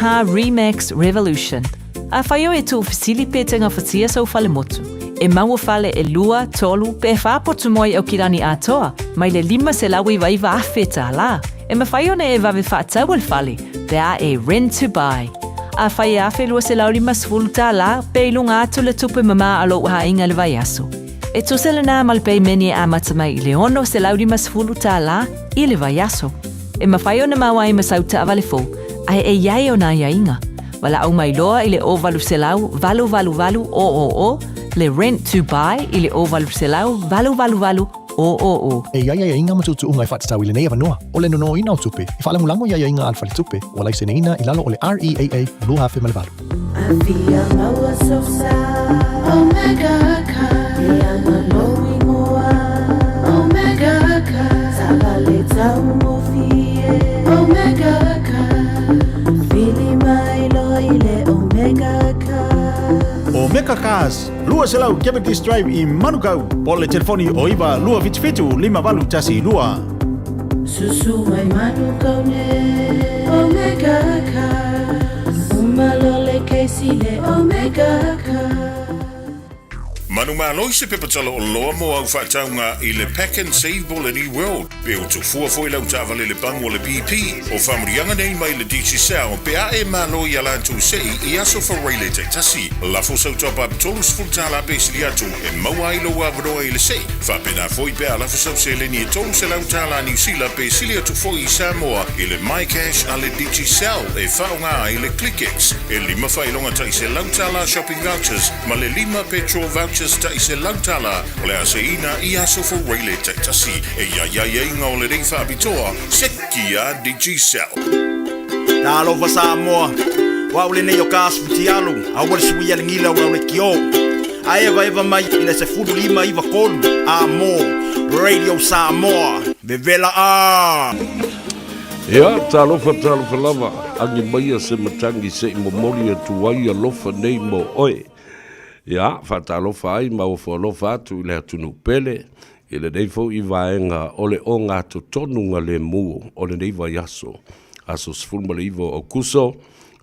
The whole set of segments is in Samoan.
Aloha Remax Revolution. Afai oe e tuufesili pe te gafatia sou falemotu, e maua fale e lua, tolu, pe fa potu moe i Aukilani atoa, mai le 599 afe tālā. E mafai ona e vave faataua le fale, pe a e rent to buy. Afai e 1250 tālā, pe i luga atu le tupe mamā a lou aiga i le vaiaso. E tusa lenā ma le peimene e amata mai i le 650 tālā i le vaiaso. E mafai ona maua ai ma sau taavale fou, ae e i ai ona aiaiga. Valaau mai loa i le 0800 888 000, le Rent to Buy i le 0800 888 000. E i ai aiaiga ma tuutuuga e faatatau i lenei avanoa, o le nonoina o tupe, e faalagolago i aiaiga a le faletupe ua laiseneina i lalo o le REAA 2008. Afia maua sosa Omega Car E ana lou ingoa Omega Car Taavale taugofie Omega Car Vili mai loa i le Omega Car. Omega Cars, 200 Cavendish Drive i Manukau, po o le telefoni o 9 277 5812. Susu mai Manukau nei Omega Cars Uma loa le kesi le Omega Cars. Manumalo i se pepa tala oloa mo au faatauga i le Pack and Save mo le New World, pe ua tufua foi lau taavale le pagu o le BP, o faamanuiaga nei mai le Digicel pe a e malo i a latou sei i aso Faraile taitasi. Lafo sau top up $30 pe sili atu e maua ai lou avanoa i le sei. Faapena foi pe a lafo sau seleni e $300 Niu Sila pe sili atu foi i Samoa i le MyCash a le Digicel e faaaoga ai le ClickX e lima faailoga tai $100 shopping vouchers ma le lima petrol vouchers tai $100 o le a seiina i aso Faraile taitasi. E i ai aiaiga o lenei faapitoa, seki a Digicel. Talofa Samoa, o au lenei o Kas Futialu, aua le suia le gila o lau lekiō. A evaeva mai i le 15 93 a mo Radio Samoa, vevela a! Ia, talofa, talofa lava, agi maia se matagi se i momoli atu ai alofa nei mo oe. Ia, faatalofa ai ma ofo alofa atu i le atunuu pele, i lenei foi vaega o le ogatotonuga lemu o lenei vaiaso, aso 19 o Aokuso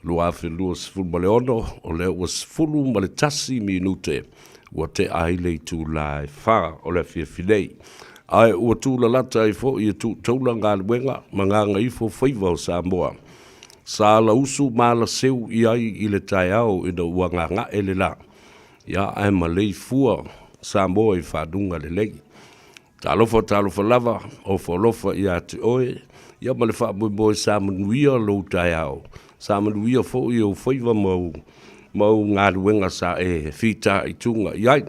2026, o lea ua 11 minute ua tea ai le itula e 4 o le afiafi nei. Ae ua tūlalata ai foi e tuu taula galuega ma gagaifo faiva o Samoa. Sa lausu ma alaseu i ai i le taeao ina ua gaga'e le la. Ia, ae malei fua Samoa i fanuga lelei. Talofa, talofa lava, ofo alofa ia te oe, ia ma le faamoemoe sa manuia lou taeao, sa manuia foi ou faiva ma ou, ma ou galuega sa e fitaituga i ai.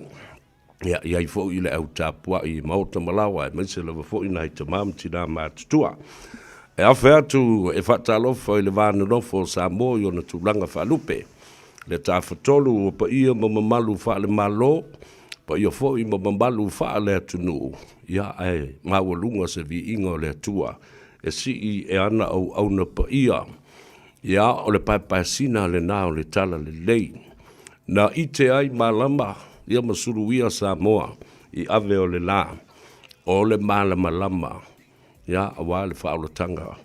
Ia, i ai foi i le au tapuai i maota ma laoa, aemaise lava foi nai tama ma tinā matutua. E afe atu e faatalofa i le va nonofo o Samoa i ona tulaga faalupe, le Tafatolu o paia ma mamalu faale-Malo, paia foi ma mamalu faale-atunuu, ia ae maualuga se viiga o le Atua e sii e ana auauna paia. Ia, o le paepaesina lena o le Talalelei. Na ite ai malama ia ma suluia Samoa i ave o le la, o le malamalama, ia, aua le faaolataga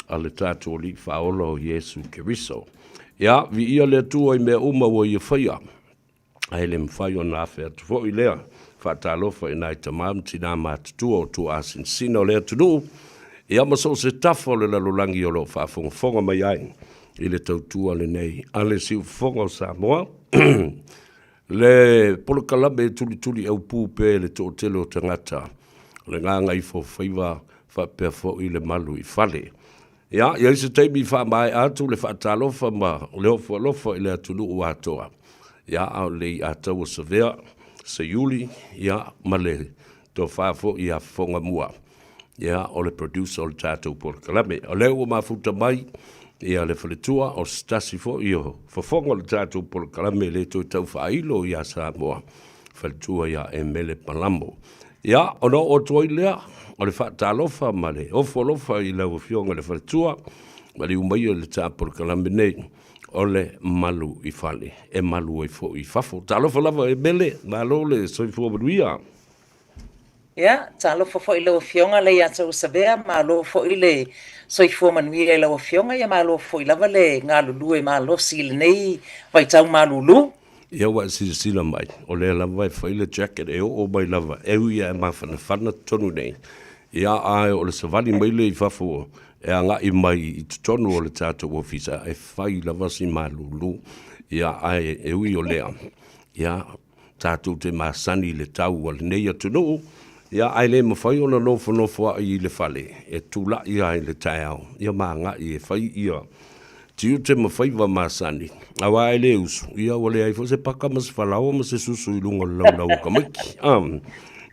a le tatou Alii Faaola o Iesu Keriso. Ia, viia le Atua i mea uma ua Ia faia. Ae le mafai ona afe atu foi lea faatalofa i nai tama ma tinā matutua o tuaasinasina o le atunuu, ia ma so o se tafa o le lalolagi o lo o faafogafoga mai ai i le tautua lenei a le Siufofoga o Samoa. Le polokalame e tulituli aupū pea i le toatele o tagata, o le gagaifofaiva faapea foi le malu i fale. Ia, i ai se taimi i faamaea atu le faatalofa ma le ofo alofa i le atunuu atoa. Ia, a o le i ataua savea, Seiuli, ia, ma le tofa foi ia Fofogamua, ia, o le producer o le tatou polokalame. O lea ua mafuta mai, ia, le faletua, o se tasi foi o fofoga o le tatou polokalame e le toe tau faailo ia Samoa, faletua ia Emele Palamo. Ia, ona oo atu ai lea o le faatalofa ma le ofo alofa i lau Afioga i le Faletua, maliu maia i le ta polokalame nei o le Malu i Fale, e malu ai foi i fafo. Talofa lava e Mele, malo le soifua manuia. Ia, talofa foi i lau Afioga Leiataua Savea, malo foi le soifua manuia i lau Afioga, ia malo foi lava le galulue malosi i lenei vaitau malulu. Ia ua e silasila mai, o lea lava e fai le jacket e oo mai lava, e ui lava e mafanafana totonu nei, ia ae o le savali mai lea i fafo e agai mai i totonu o le tatou ofisa, e fai lava si malulu. Ia ae e ui o lea, ia tatou te masani i le tau a lenei atunuu, ia ae le mafai ona nofonofoa'i i le fale e tula'i ai i le taeao, ia ma aga'i e fai ia tiute ma faiva masani, aua e le usu, ia ua leai foi se paka ma se falaoa ma se susu i luga o le laulau o tamaiti. A,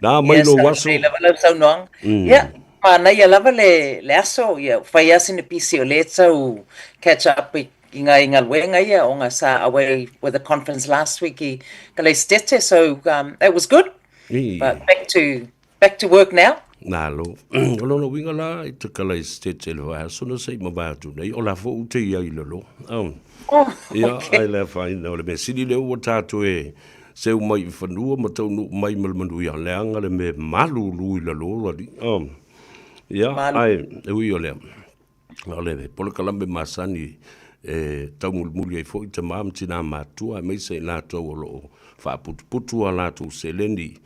na mai Ia, lou aso. Lelei lava lau saunoaga. Ia, manaia lava le, le aso, ia, fai lava sina pisi o lea e tau catch up i i ngai galuega ia ona sa away with a conference last week i Kaleistete so um, it was good but back to back to work now. Nalo. O lona uiga la i te Kaleistete le vaiaso na se i mavae atu nei, o la fo u te ia i lalo. Oh. Oh, Ia, okay. ai le afaina o le mea sili lea ua tatou e seu mai i fanua ma taunuu mai ma le manuia, leaga le mea malulu i lalo alii. Oh. Ia, Malu. ai, e ui o lea. O le polokalame masani e taumulimuli ai foi tamā ma tinā matutua aemaise i latou o lo o faaputuputu a latou seleni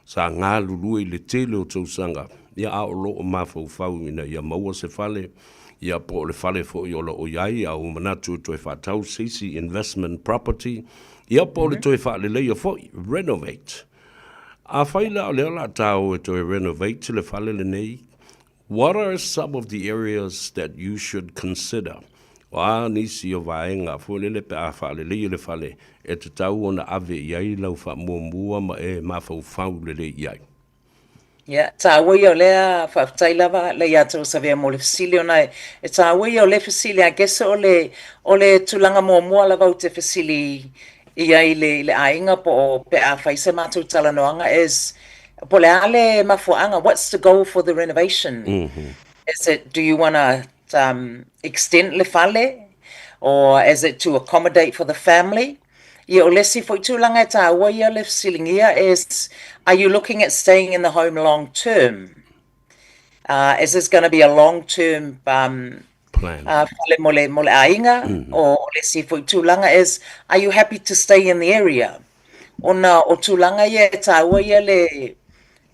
sa galulue i le tele o tausaga, ia a o lo o mafaufau ina ia maua se fale, ia po o le fale foi o lo o i ai a ua manatu e toe faatau se isi investment property, ia po o le toe faaleleia foi, renovate. Afai la o lea o le a ta o e toe renovate le fale lenei, What are some of the areas that you should consider? O a nisi o vaega foi lele pe a faaleleia le fale e tatau ona ave i ai lau faamuamua ma e mafaufau lelei i ai? Ia, tāua ia o lea, faafetai lava Leiataua Savea mo le fesili ona e tāua ia o lea fesili, I guess o le, o le tulaga muamua lava ou te fesili i ai i le, i le aiga po o pe a fai se matou talanoaga is po o le a le mafuaaga, what's the goal for the renovation? Is it, do you wanna um, extend le fale or is it to accommodate for the family? Ia, o le isi foi tulaga e tāua ia le fesiligia is, are you looking at staying in the home long term? Uh, is this going to be a long term um, Plan. Uh, fale mo le, mo le aiga, mm -hmm. o, o le isi foi tulaga is, are you happy to stay in the area? Ona o tulaga ia e tāua ia le,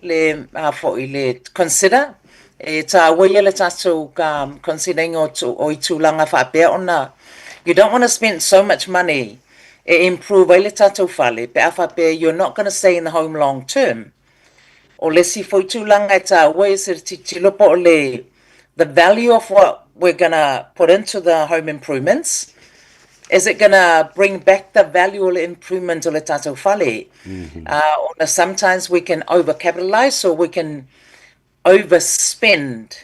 le, a foi, le consider, e tāua ia le tātou um, considering o, o i tulaga faapea ona you don't want to spend so much money e improve ai le tātou fale, pe a faapea you're not going to stay in the home long term. O le isi foi tulaga e tāua i se titilo po o le the value of what we're gonna put into the home improvements, is it gonna bring back the value o le improvement o le tātou fale? Uh, ona sometimes we can over-capitalise or we can overspend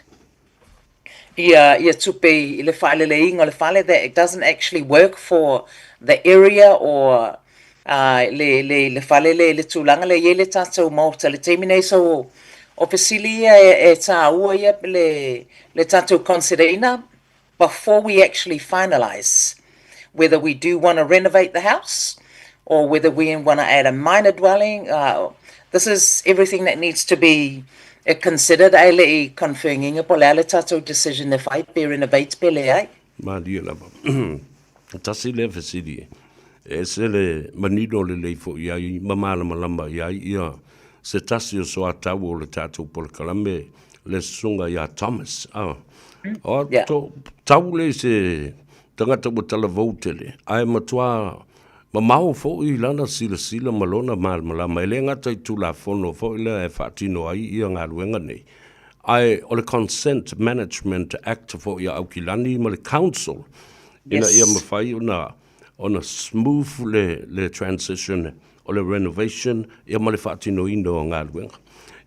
ia, ia tupe i le faaleleiga o le fale that it doesn't actually work for the area or uh, le, le, le fale le, le tulaga le i ai le tātou maota le taimi nei. So, o fesili ia e, e tāua ia le, le tātou consider-ina before we actually finalise whether we do want to renovate the house or whether we want to add a minor dwelling. Uh, this is everything that needs to be eh, considered ai le i confirminga po le a le tātou decision e whai pe renovate pe le ai. Malie lava. Tasi lea fesili e ese le manino lelei foi i ai ma malamalama i ai ia se tasi o soatau o le tatou polokalame le susuga ia Thomas. A, o Yeah. to, tau le se tagata ua talavou tele, ae matua mamao foi i lana silasila ma lona malamalama, e le gata i Tulafono foi lea e faatino ai ia galuega nei, ae o le Consent Management Act foi a Aukilani ma le Council, ina ia mafai ona ona smooth le le transition o le renovation ia ma le faatinoina o galuega.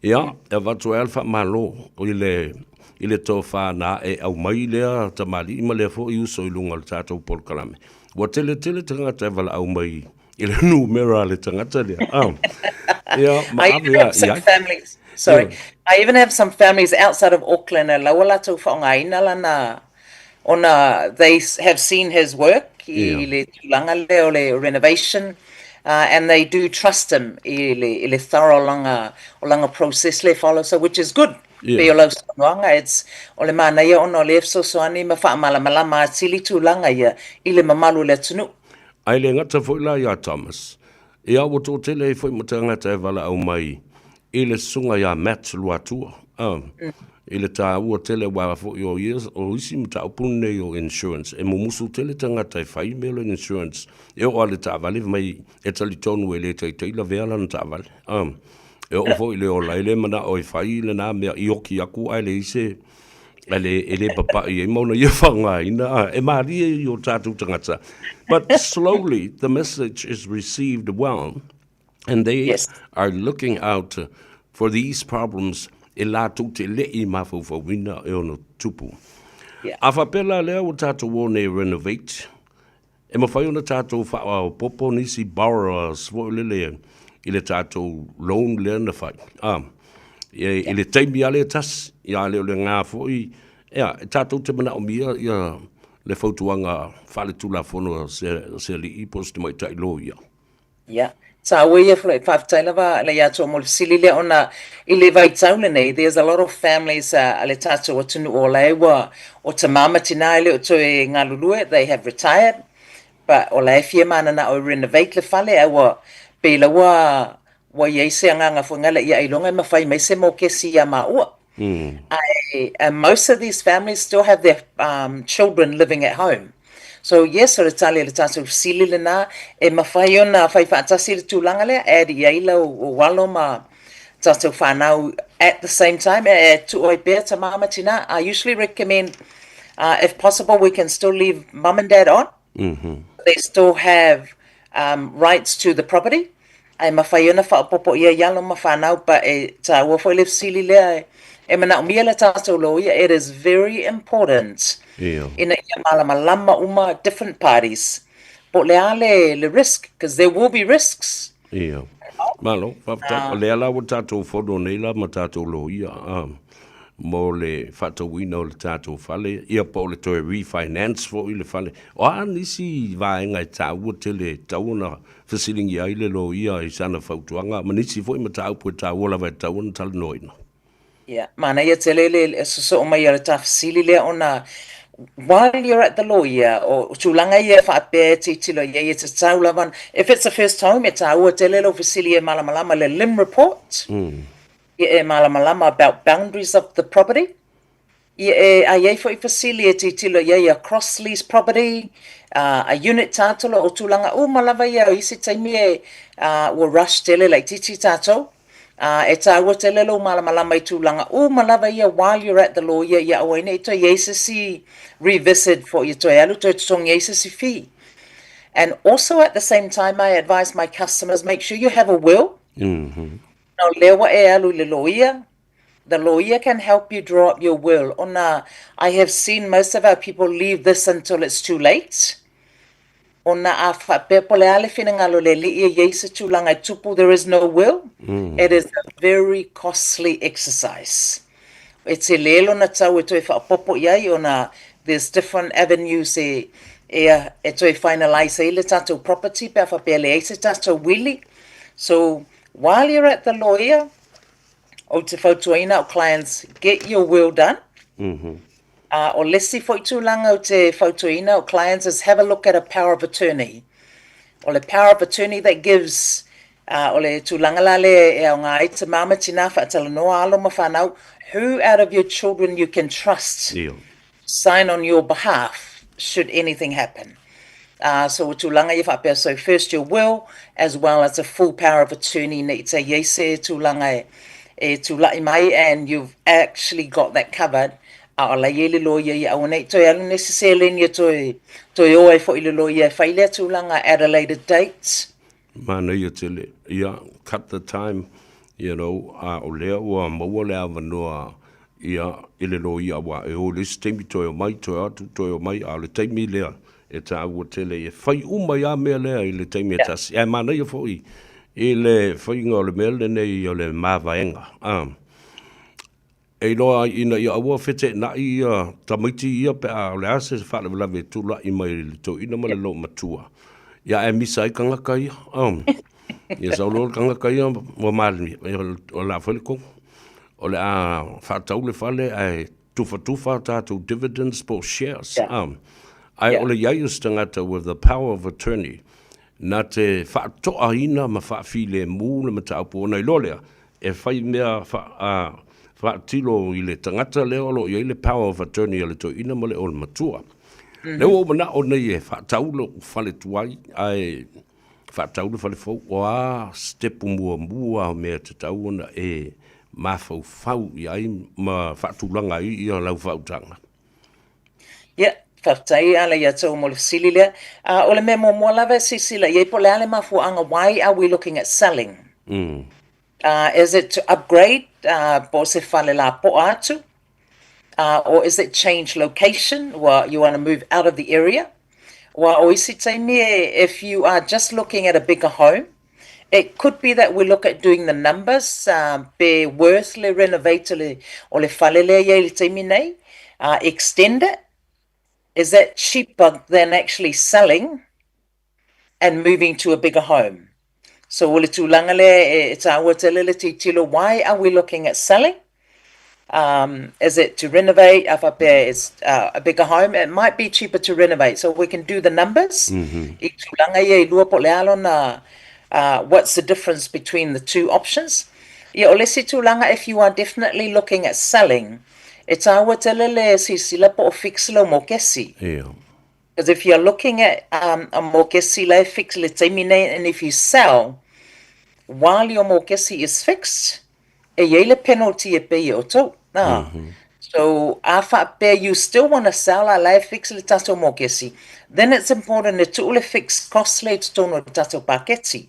Ia, e avatu ai le faamalo i le i le tofa na e aumai lea tamalii ma lea foi uso i luga o le tatou polokalame. Ua tele tele tagata e valaau mai i le numera a le tagata lea. Ah. Ia, ma I ave even a have some i ai. families, sorry, Ia. I even have some families outside of Auckland e laua latou whaongaina lana ona they have seen his work i Ia. le tulaga lea o le renovation. And they do trust him i le, i le thorough o lana, o lana process lea e follow, so which is good. Yeah. Pei o lau saunoaga, it's, o le manaia ona o lea e fesoasoani ma faamalamalama atili tulaga ia i le mamalu o le atunuu. Ae le gata foi la iā Thomas, ia ua toatele ai foi ma tagata e valaau mai i le susuga iā Matt Luatua, a, i le taua tele aua foi o ia, o isi mataupu lenei o insurance, e mumusu tele tagata e fai mea o le insurance, e oo lava i le taavale fai mai e talitonu e le taitai lavea lana taavale, a, e oo foi i le ola, e le manao e fai lena mea i oki atu ae leai se, ae le, e le papai ai ma ona ia faaaogaina, a, e malie i o tatou tagata. But slowly the message is received well and they yes. are looking out for these problems e latou te le'i mafaufauina e ono tupu. Yeah. A faapea la lea ua tatou o nei renovate, e mafai ona tatou faaopoopo nisi borrowers foi lele i le tatou loan lea na fai. A, e, i le taimi lava lea e tasi, ia a le o lena foi, ia, e tatou te manaomia ia le fautuaga faaletulafono a se, se alii po o se tamaitai loia. Ia, taua ia Flo, faafetai lava le ia Toa mo le fesili lea ona i le vaitau lenei, there's a lot of families a le tatou atunuu o la e ua, o tama ma tina e le o toe galulue, they have retired, but o la e fia mananao e renovate le fale ae ua pei la ua ua i ai se agaga foi ngale ia ailoga e mafai mai se mokesi ia maua. Ae and most of these families still have their um, children living at home. So yes, o le tali a le tatou fesili lena, e mafai ona fai faatasi le tulaga lea, add i ai lau ou alo ma tatou whanau at the same time, e, e tuu ai pea tama ma tina. I usually recommend, if possible, we can still leave mum and dad on. They still have um, rights to the property. Ae mafai ona faaopoopo i ai alo ma fanau, but e taua foi le fesili lea e, e manaomia le tatou loia, it is very important Io. ina ia malamalama uma different parties po o le a le, le risk, because there will be risks. Io. Malo, faafetai. O lea la ua tatou fono nei la ma tatou loia, a, mo le faatauina o le tatou fale, ia po o le toe refinance foi le fale. O a nisi vaega e taua tele e tatau ona fesiligia ai le loia i sana fautuaga ma nisi foi mataupu e taua lava e tatau ona talanoaina? Ia, manaia tele le sosoo mai o le ta fesili lea ona while you're at the lawyer, o tulaga ia e faapea e tilotilo i ai e tatau lava, if it's a first home, e taua tele lou fesili e malamalama le LIM report, ia e malamalama about boundaries of the property, ia e a i ai foi fesili e tilotilo i ai a cross lease property, a unit title, o tulaga uma lava ia o isi taimi e ua rush tele laitiiti tatou, e taua tele lou malamalama i tulaga uma lava ia while you're at the lawyer ia aua ai ne i toe i ai se isi revisit foi e toe alu toe totogi ai se isi fee. And also at the same time I advise my customers make sure you have a will. O lea ua e alu i le loia, the lawyer can help you draw up your will ona I have seen most of our people leave this until it's too late. Ona a faapea po o le a le finagalo o le alii e i ai se tulaga e tupu there is no will, it is a very costly exercise. E tele lona tau e toe faaopoopo i ai ona there's different avenues e e e toe finalise ai le tatou property pe a faapea e leai se tatou wili. So while you're at the lawyer, ou te fautuaina au clients, get your will done. Ā, o le isi foi tulaga ou te fautuaina au clients is have a look at a power of attorney. O le power of attorney that gives, ā, o le tulaga la lea e aoga ai tama ma tina faatalanoa alo ma whanau, who out of your children you can trust Io. sign on your behalf should anything happen. Ā, so o tulaga ia faapea, so first your will as well as a full power of attorney nei te i ai se tulaga e, e tula'i mai and you've actually got that covered, a o la i ai le loia ia aua nei toe alu nei se seleni e toe, toe o ai foi le loia e fai lea tulaga at a later date. Manaia tele, ia, cut the time, you know, a o lea ua maua le avanoa, ia, i le loia aua e o i le isi taimi toe omai, toe atu, toe omai, a o le taimi lea e taua tele e fai uma ai lava mea lea i le taimi e tasi. Ae manaia foi i le faiga o le mea lenei o le mavaega, a. E iloa ai ina ia aua feteenai ia tamaiti ia pe a o le a se faalavelave e tula'i mai i le toeaina ma le loomatua. Ia ae misa ai tagata ia. Um, ia sau loa le tagata ia ua malimia, ia o le a fai le tonu. O le a faatau le fale ae tufatufa a tatou dividends po o shares. Yeah. Ae Yeah. o le i ai o se tagata with the power of attorney na te faatoaina ma faafilemu le mataupu ona iloa lea e fai mea fa, a, faatilo i le tagata lea o lo o i ai le power of attorney a le toeaina ma le o le matua. Lea ua ou manao nei e faatau lou fale tuai ae faatau le fale fou, o a sitepu muamua o mea e tatau ona e mafaufau i ai ma faatulaga ai ia lau faautaga? Ia, faafetai ala ia te ou mo le fesili lea. O le mea muamua lava e silasila i ai po o le a le mafuaaga why are we looking at selling? Is it to upgrade po o se fale lapoa atu? Or is it change location, ua you want to move out of the area? Ua o isi taimi e if you are just looking at a bigger home, it could be that we look at doing the numbers pe worth le renovate o le, o le fale lea i ai i le taimi nei, extend it, is that cheaper than actually selling and moving to a bigger home? So o le tulaga lea e tāua tele le titilo, why are we looking at selling? Is it to renovate? A faapea it's a bigger home, it might be cheaper to renovate. So we can do the numbers. I tulaga ia e lua po o le a lona, what's the difference between the two options? Ia o le isi tulaga, if you are definitely looking at selling, e tāua tele le silasila po o fix lau mokesi. Ia. Because if you're looking at a mokesi la e fix le taimi nei, and if you sell while your mokesi is fixed, e i ai le penalty e pay e outou. Ah. So, a faapea you still want to sell a la e fix le tatou mokesi, then it's important e tuu le fixed cost lea i totonu o le tatou paketi,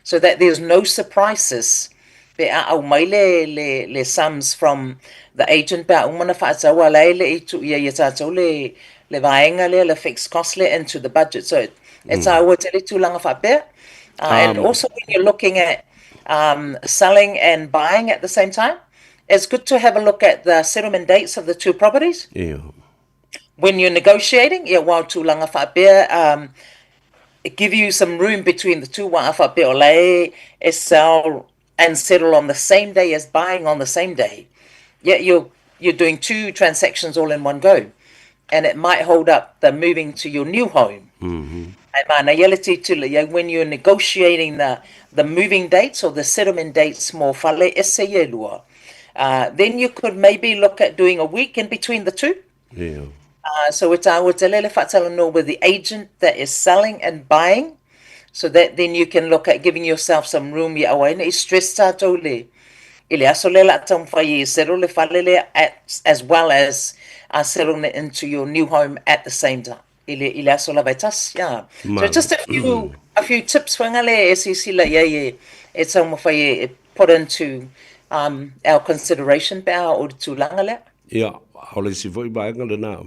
so that there's no surprises pe a aumai le, le, le sums from the agent pe a uma ona faatau a la e le i tuu i ai e tatou le, le vaega lea, le fixed cost lea into the budget. So, e tāua tele tulaga faapea. And also when you're looking at selling and buying at the same time, it's good to have a look at the settlement dates of the two properties. Ia. When you're negotiating, ia wā o tulaga faapea, give you some room between the two wā faapea o la e, e sell and settle on the same day as buying on the same day. Yet you're, you're doing two transactions all in one go. And it might hold up the moving to your new home. Ai māna ia le titilo, ia when you're negotiating the moving dates or the settlement dates mo fale ese ia e lua, then you could maybe look at doing a week in between the two. Ia. So e tāua tele le whaatalanoa with the agent that is selling and buying, so that then you can look at giving yourself some room ia aua ai ne i stress tātou le i le aso lea la taumawhai e settle le fale lea at, as well as settling it into your new home at the same time. I le, i le aso lava e tasi, yeah. So just a few tips whanga le e sisila i ai e, e taumawhai e, e put into our consideration pe a o le tulaga lea. Ia, o le isi foi vaega lena,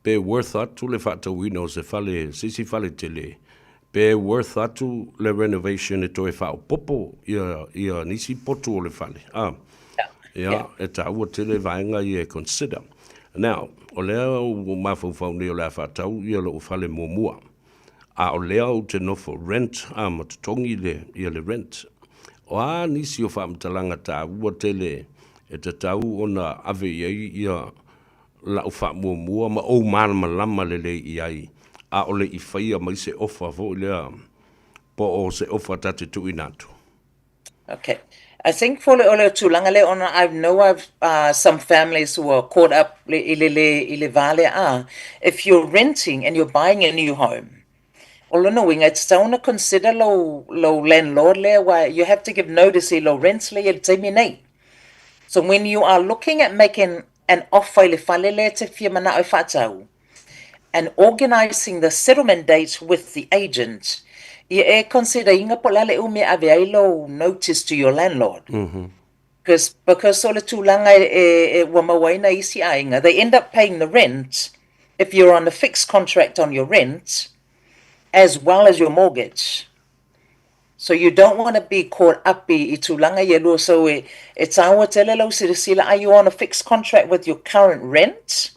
pe worth atu le faatauina o se fale, se isi fale tele, pe worth atu le renovation e toe faaopoopo ia, ia nisi potu o le fale. A, ia, e taua tele vaega ia e consider. Now, o lea ua mafaufau nei o le a faatau ia lou fale muamua, a o lea ou te nofo rent, a, ma totogi le, ia le rent. O a nisi o faamatalaga taua tele e tatau ona ave i ai ia la'u faamuamua ma ou malamalama lelei i ai, a o le i faia mai se ofa foi lea po o se ofa ta te tuuina atu. Okay. I think for le o le tulaga lea ona I know I've some families who are caught up le, i le, le, i le vā lea a, if you're renting and you're buying a new home, o lona uiga e tatau ona consider lou, lou landlord lea why you have to give notice i lou rent lea i le taimi nei. So when you are looking at making an offer i le fale lea e te fia mana'o e faatau, and organising the settlement date with the agent, ia e consider ina po o le a le umi e ave ai lou notice to your landlord. Because, because o le tulaga e, e, e ua maua ai nai isi aiga, they end up paying the rent if you're on a fixed contract on your rent as well as your mortgage. So you don't want to be caught up i, i tulaga ia lua. So e, e tāua tele lau silasila, are you on a fixed contract with your current rent?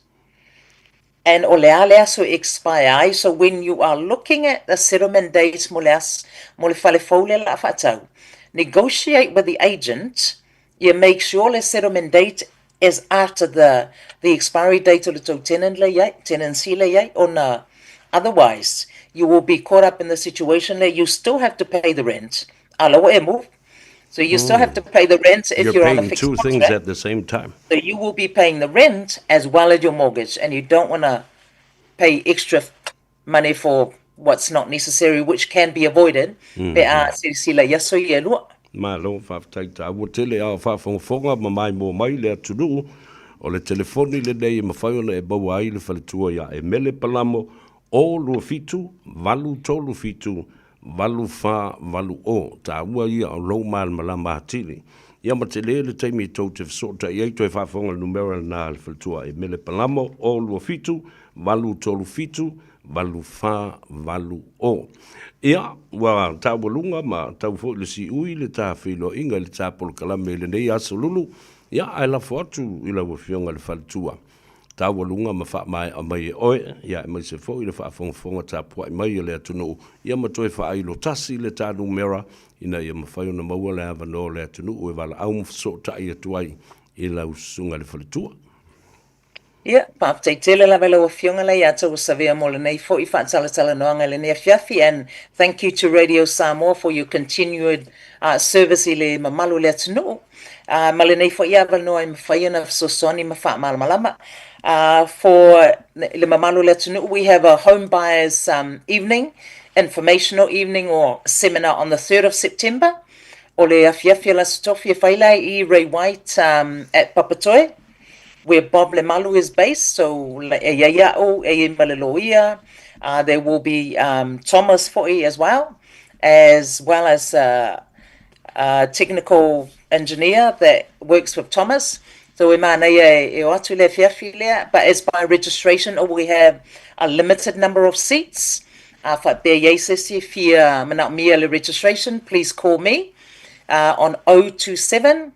And o le a le aso e expire ai, so when you are looking at the settlement date mo le as, mo le fale fou lea la faatau, negotiate with the agent, ia make sure le settlement date is after the the expiry date o le tou tenant le iai, tenancy le iai, ona otherwise you will be caught up in the situation le you still have to pay the rent, a la ua e move. So you still have to pay the rent if You're you're on a paying fixed two things contract. at the same time. So you will be paying the rent as well as your mortgage, and you don't want to pay extra money for what's not necessary, which can be avoided. Pe a silasila i aso ia e lua. Malo, faafetai taua tele a o faafogafoga ma maimoa mai le atunuu. O le telefoni lenei e mafai ona e maua ai le faletua ia Emele Palamo o 27 837 8480, taua ia o lou malamalama atili. Ia ma tele le taimi tou te fesootai ai, toe faafofoga le numera lena a le faletua e Mele Palamo, 027 837 8480. Ia, ua taualuga ma tau foi le siui le ta feiloaiga i le ta polokalame i lenei aso lulu, ia ae lafo atu i lau Afioga i le faletua. Taualuga ma faamaea mai e oe, ia aemaise foi le faafogafoga tapuai mai a le atunuu, ia ma toe faailo tasi le ta numera ina ia mafai ona maua le avanoa o le atunuu e valaau ma fesootai atu ai i lau susuga i le faletua. Ia, faafetai tele lava i lau Afioga Leiata ua savea mo lenei foi faatalatalanoaga i lenei afiafi and thank you to Radio Samoa for your continued service i le mamalu o le atunuu. Ma lenei foi avanoa e mafai ona fesoasoani ma faamalamalama. For le mamalu o le atunuu, we have a home buyers evening, informational evening or seminar on the 3rd of September. O le afiafi o le Aso Tofi e whai lai i Ray White at Papatoe, where Bob Lemalu is based. So e iai a'u, e iai ma le loia. There will be Thomas foi as well, as well as technical engineer that works with Thomas. So e mānaia e o atu le awhiawhi lea, but it's by registration or we have a limited number of seats. A whaipea iai se isi e fia manaomia le registration, please call me on 027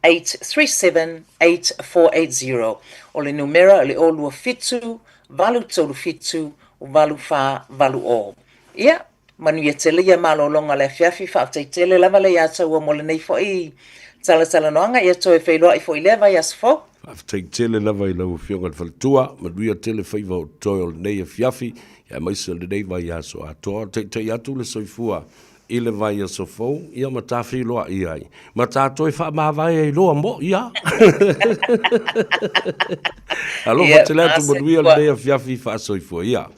837 8480. O le numera o le 027 837 8480. Ia, manuia tele ia malologa o le afiafi, faafetai tele lava le ia taua mo lenei foi talatalanoaga, ia toe feiloai foi i lea vaiaso fou. Faafetai tele lava i lau Afioga i le Faletua, manuia tele faiva o totoe o lenei afiafi, aemaise o lenei vaiaso atoa. Taitai atu le soifua i le vaiaso fou, ia ma ta feiloai ai, ma ta toe faamavae ai loa mo, ia. Alofa tele atu manuia lenei afiafi faasoifua, ia.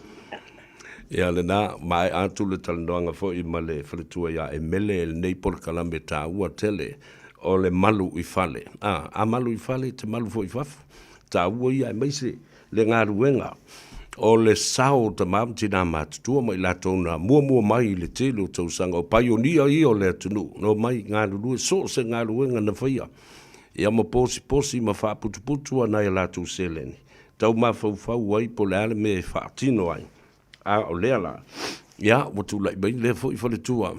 Ia lena, maea atu le talanoaga foi ma le faletua ia Emele i lenei polokalame taua tele o le malu i fale. A, a malu i fale, te malu foi i fafo. Taua ia aemaise le galuega o le sao o tama ma tinā matutua ma i latou na muamua mai i le tele o tausaga o paionia ia o le atunuu na omai galulue so o se galuega na faia ia ma posiposi ma faaputuputu a nai a latou seleni tau mafaufau ai po o le a le mea e faatino ai. A o lea la, ia, ua tulai mai lea foi faletua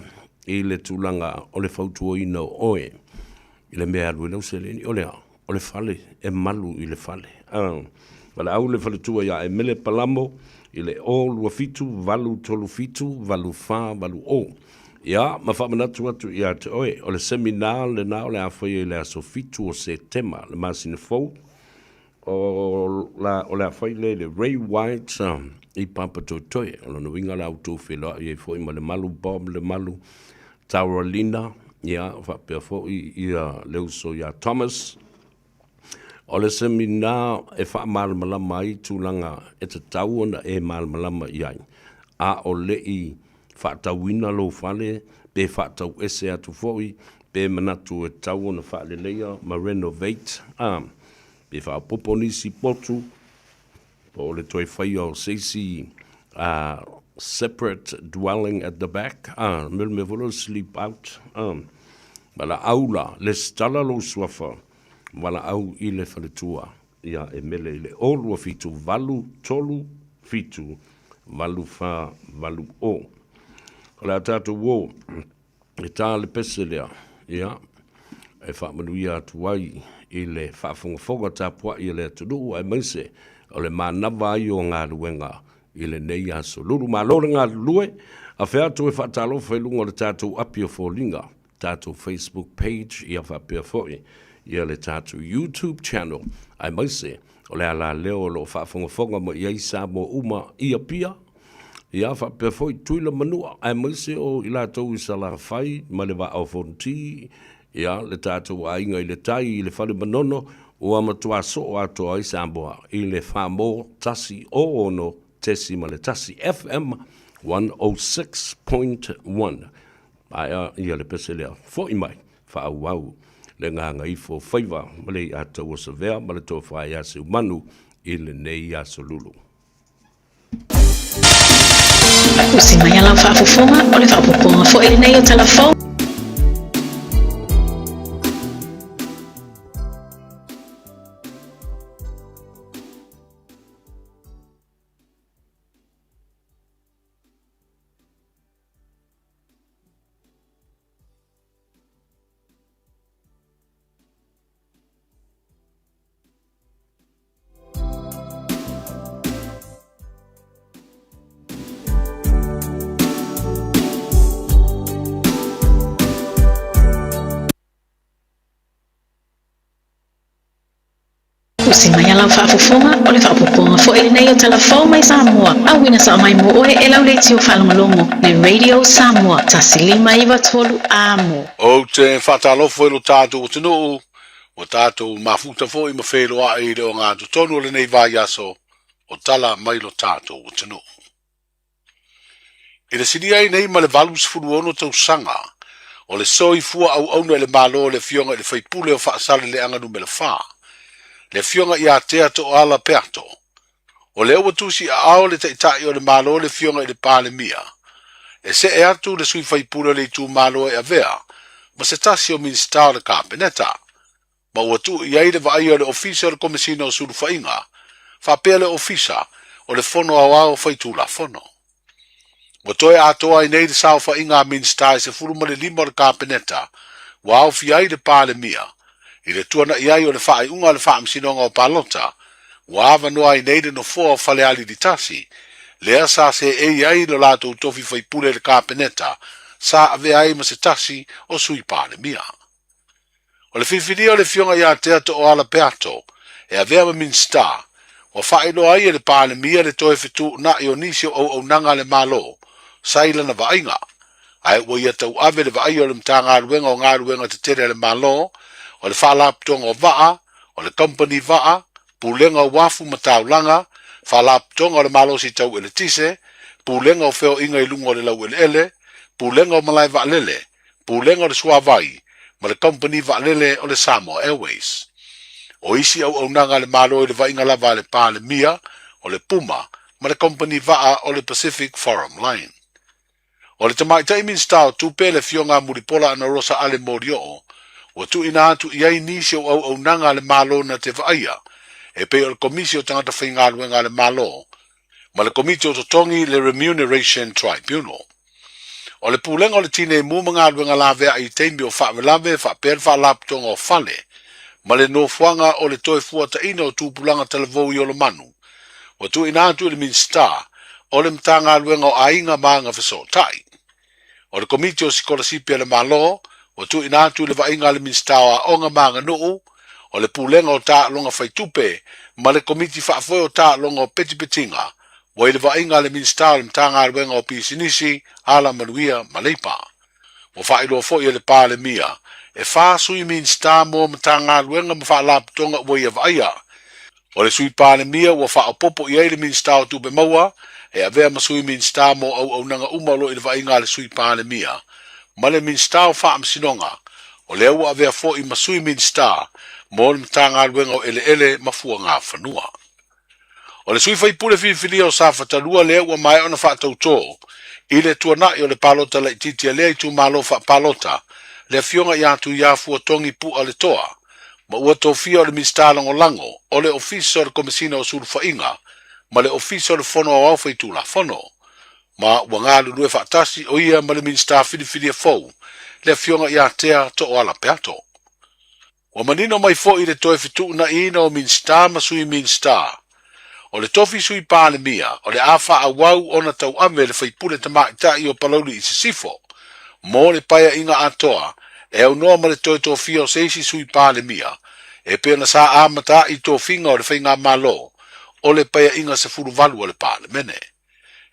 i le tulaga o le fautuaina o oe i le mea e alu ai lau seleni, o le a? O le fale, e malu i le fale. A, valaau le faletua ia Emele Palamo i le 027 837 8480. Ia, ma faamanatu atu ia te oe, o le seminar lena o le a faia i le aso 7 o Setema, le masina fou, O la, o le a fai lea i le Ray White i Papatoetoe. O lona uiga la outou feiloai ai foi ma Lemalu, Bob Lemalu, Tauralina, ia, faapea foi ia le uso ia Thomas. O le seminar e faamalamalama ai tulaga e tatau ona e malamalama i ai, a o le i faatauina lou fale, pe faatau ese atu foi, pe manatu e tatau ona faaleleia ma renovate, a, pe faaopoopo nisi potu, po o le toe faia o se isi separate dwelling at the back, a, me le mea foi lea o le sleep out, a, valaau la, lesitala lou suafa, valaau i le faletua, ia e mele i le 0 2 7 8 3 7 8 4 8 0. O le a tatou o e tā le pese lea, ia, e faamanuia atu ai i le faafogafoga tapuai a le atunuu aemaise O le manava ai o galuega i lenei aso lulu. Malo le galulue, afe atu e faatalofa i luga o le tatou api o foliga, tatou Facebook page ia faapea foi ia le tatou YouTube channel, aemaise o le alaleo o lo o faafogafoga mai i ai Samoa uma i Apia, ia faapea foi Tutuila Manua, aemaise o i latou i Salafai ma le Vaa o Fonoti, ia le tatou aiga i le tai i le Fale Manono, ua matua soo atoa ai Samoa i le 4 1 6.1 FM 106.1. Aea ia le pese lea, fo'i mai, faaauau le gagaifo faiva ma le iataua savea ma le tofa ia Seumanu i lenei aso lulu. Usi mai a lau faafofoga, o le faaopoopoga foi lenei o Tala Fou. Usi mai a lau faafofoga, o le faaopoopoga foi lenei o Tala Fou mai Samoa, auina sao mai mo oe e lau leitio faalogologo, le Radio Samoa 1593 Amo. Ou te faatalofa i lo tatou atunuu, ua tatou mafuta foi ma feiloai i le ogatotonu o lenei vaiaso o tala mai lo tatou atunuu. I le silia ai nei ma le 86 tausaga o le soifua auauna i le Malo o le Afioga i le Faipule o Faasaleleaga Numera 4, le Afioga ia Tea Tooala Peato, o lea ua tusi aao le Taitai o le Malo le Afioga i le Palemia, e see atu le sui faipule o le itumalo e avea ma se tasi o Minisita o le Kapeneta, ma ua tuu i ai le vaaia o le Ofisa o le Komesina o Sulufaiga faapea le Ofisa o le Fono Aoao Faitulafono. Ua toe atoa ai nei le saofaiga a Minisita e 15 o le Kapeneta ua aofia ai le Palemia i le tuana'i ai o le faaiuga a le Faamasinoga o Palota ua avanoa ai nei le nofoa o Falealili 1, lea sa seei ai lo latou tofi faipule i le Kapeneta sa avea ai ma se tasi o Sui Palemia. O le filifilia o le Afioga ia Tea Tooala Peato e avea ma Minisita, ua faailoa ai e le Palemia le toe fetuunai o nisi o auaunaga a le Malo sa i lana vaaiga, ae ua ia tauave le vaaia o le Matagaluega o Galuega Tetele a le Malo, o le Faalapotopotoga o Vaa, o le Kamupani Vaa, Pulega o Uafu ma Taulaga, Faalapotopotoga o le Malosi Tau Eletise, Pulega o Feoaiga i Luga o le Laueleele, Pulega o Malae Vaalele, Pulega o le Suavai ma le Kamupani Vaalele o le Samoa Airways. O isi auaunaga a le Malo i le vaaiga lava a le Palemia, o le Puma ma le Kamupani Vaa o le Pacific Forum Line. O le Tamaitai Minisita o Tupe, le Afioga a Mulipola Anarosa Ale Molioo, ua tuuina atu i ai nisi o auaunaga a le Malo na te vaaia, e pei o le Komisi o Tagata Faigaluega a le Malo ma le Komiti o Totogi le Remuneration Tribunal. O le Pulega o le Tinei Mu ma Galuega Laveai i taimi o faalavelave faapea le Faalapotopotoga o Fale ma le Nofoaga o le Toe Fuataina o Tupulaga Talavou i Olomanu, ua tuuina atu i le Minisita o le Matagaluega o Aiga ma Agafesootai. O le Komiti o Sikolasipi a le Malo, ua tuuina atu i le vaaiga a le Minisita o Aoga ma Aganuu, o le Pulega o Taaloga Faitupe ma le Komiti Faafoe o Taaloga o Petipetiga, ua i le vaaiga a le Minisita o le Matagaluega o Pisinisi, Alamanuia ma Leipa. Ua faailoa foi e le Palemia, e fa Sui Minisita mo Matagaluega ma Faalapotopotoga ua ia vaaia. O le Sui Palemia ua faaopoopo i ai le Minisita o Tupe Maua e avea ma Sui Minisita mo auaunaga uma o lo o i le vaaiga a le Sui Palemia ma le Minisita o Faamasinoga, o lea ua avea foi ma Sui Minisita mo le Matagaluega o Eleele ma Fuagafanua. O le sui faipule filifilia o Safata 2 lea ua maea ona faatautō i le tuanai o le palota laitiiti a lea itumalo faapalota, le Afioga ia Tuiafua Togi Pu'a Letoa, ma ua tofia o le Minisita Lagolago o le Ofisa o le Komesina o Sulufaiga ma le Ofisa o le Fono Aoao Faitulafono, ma ua galulue faatasi o ia ma le Minisita filifilia fou, le Afioga ia Tea Tooala Peato. Ua manino mai foi le toe fetuunaiina o Minisita ma Sui Minisita. O le tofi Sui Palemia o le a faaauau ona tauave e le faipule tamaitai o Palauli i Sisifo mo le paeaiga atoa e aunoa ma le toe tofia o se isi Sui Palemia e pei ona sa amata ai tofiga o le Faigamalo o le Paeaiga 18 a le Palemene.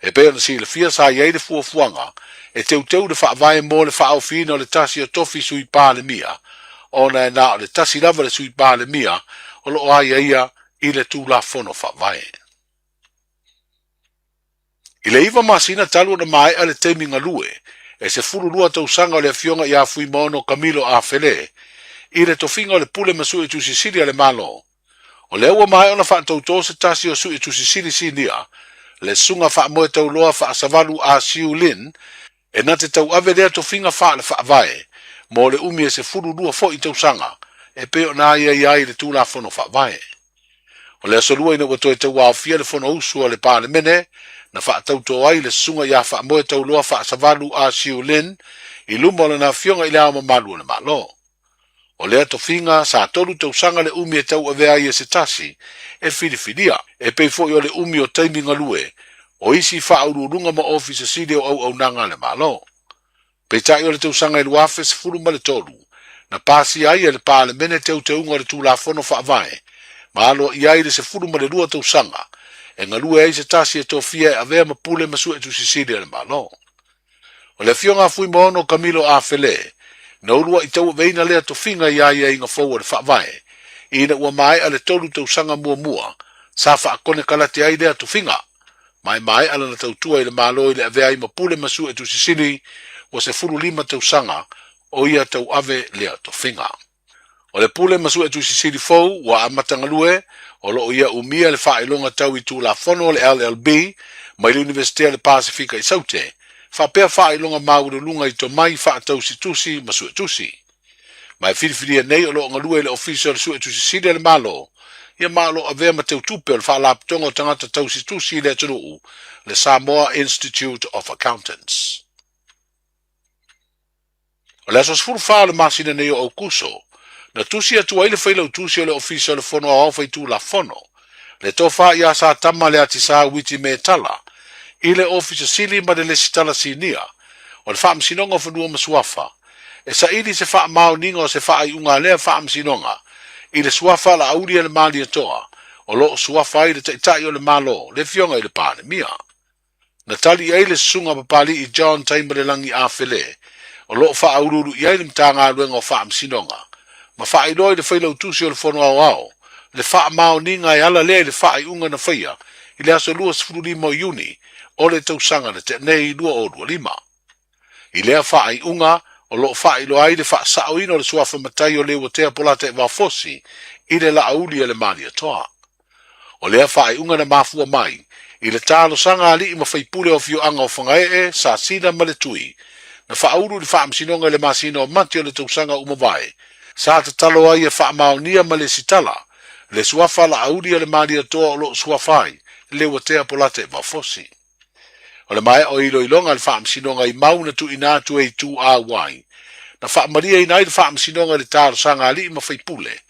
E pei ona silafia sa i ai le fuafuaga e teuteu le Faavae mo le faaofiina o le tasi o tofi Sui Palemia ona e na o le tasi lava le Sui Palemia o lo o aiaia i le Tulafono Faavae. I le 9 masina talu ona maea le taimi galue e 12 tausaga o le Afioga ia Fuimaono Kamilo Afele i le tofiga o le Pule ma Suetusi Sili a le Malo, o lea ua maea ona faatautō se tasi o Suetusi Sili Sinia, le Susuga Faamoetauloa Faasavalu A Siu Lin, e na te tauave lea tofiga faale-faavae mo le umi e 12 foi tausaga e pei ona aiaia ai i le Tulafono Faavae. O le Aso Lua ina ua toe tauaofia le Fonousu a le Palemene, na faatautō ai le Susuga ia Faamoetauloa Faasavalu A Siu Lin i luma o lana Afioga i Le Ao Mamalu o le Malo. O lea tofiga, sa 3 tausaga le umi e tauavea ai e se tasi e filifilia, e pei foi o le umi o taimi galue o isi faauluuluga ma ofisa sili o auaunaga a le Malo. Peitai o le tausaga e 2013, na pasia ai e le Palemene teuteuga o le Tulafono Faavae ma aloaia ai le 12 tausaga e galue ai se tasi e tofia e avea ma pule ma suetusi sili a le Malo. O le Afioga a Fuimaono Kamilo Afele, na uluai tauaveina lea tofiga i aiaiga fou o le Faavae, ina ua maea le 3 tausaga muamua sa faakonekarate ai lea tofiga, ma e maea lana tautua i le Malo i le avea ai ma pule ma suetusi sili ua 15 tausaga o ia tauave lea tofiga. O le pule ma suetusi sili fou ua amata galue, o lo o ia umia le faailoga tau i Tulafono o le LLB mai le Iunivesite o le Pasefika i Saute, faapea faailoga maualuluga i tomai faatausitusi ma suetusi. Ma e filifilia nei o lo o galue i le Ofisa o le Suetusi Sili a le Malo, ia ma o lo o avea ma teutupe o le Faalapotopotoga o Tagata Tausitusi i le atunuu, le Samoa Institute of Accountants. O le aso 14 o le masina nei o Aukuso, na tusi atu ai le failautusi o le Ofisa o le Fono Aoao Faitulafono, le Tofa ia Satama Leatisā Witi Metala, i le Ofisa Sili ma le Lesitala Sinia o le Faamasinoga o Fanua ma Suafa, e saili se faamaoniga o se faaiuga a lea Faamasinoga i le suafa a Laauli a le Malietoa o lo o suafa ai le Taitai o le Malo, le Afioga i le Palemia. Na tali i ai le Susuga Papali'i John Taimalelagi Afele, o lo o faauluulu i ai le Matagaluega o Faamasinoga, ma faailoa i le Failautusi o le Fono Aoao le faamaoniga e ala lea i le faaiuga na faia i le aso 25 o Iuni o le tausaga na tea nei 2025. I lea faaiuga, o lo o faailoa ai le faasaoina o le suafa matai o Leuatea Polataivao-Fosi i le Laauli a le Malietoa. O lea faaiuga na mafua mai i le talosaga a alii ma faipule o afioaga o Fagaee, Sasina ma Letui, na faaulu i le Faamasinoga i le masina o Mati o le tausaga ua mavae, sa tatalo ai e faamaonia ma lesitala le suafa Laauli a le Malietoa o lo o suafa ai Leuatea Polataivao-Fosi. O le maea o iloiloga a le Faamasinoga i mau na tuuina atu e Itu Auai, na faamalieina ai le Faamasinoga i le talosaga a alii ma faipule,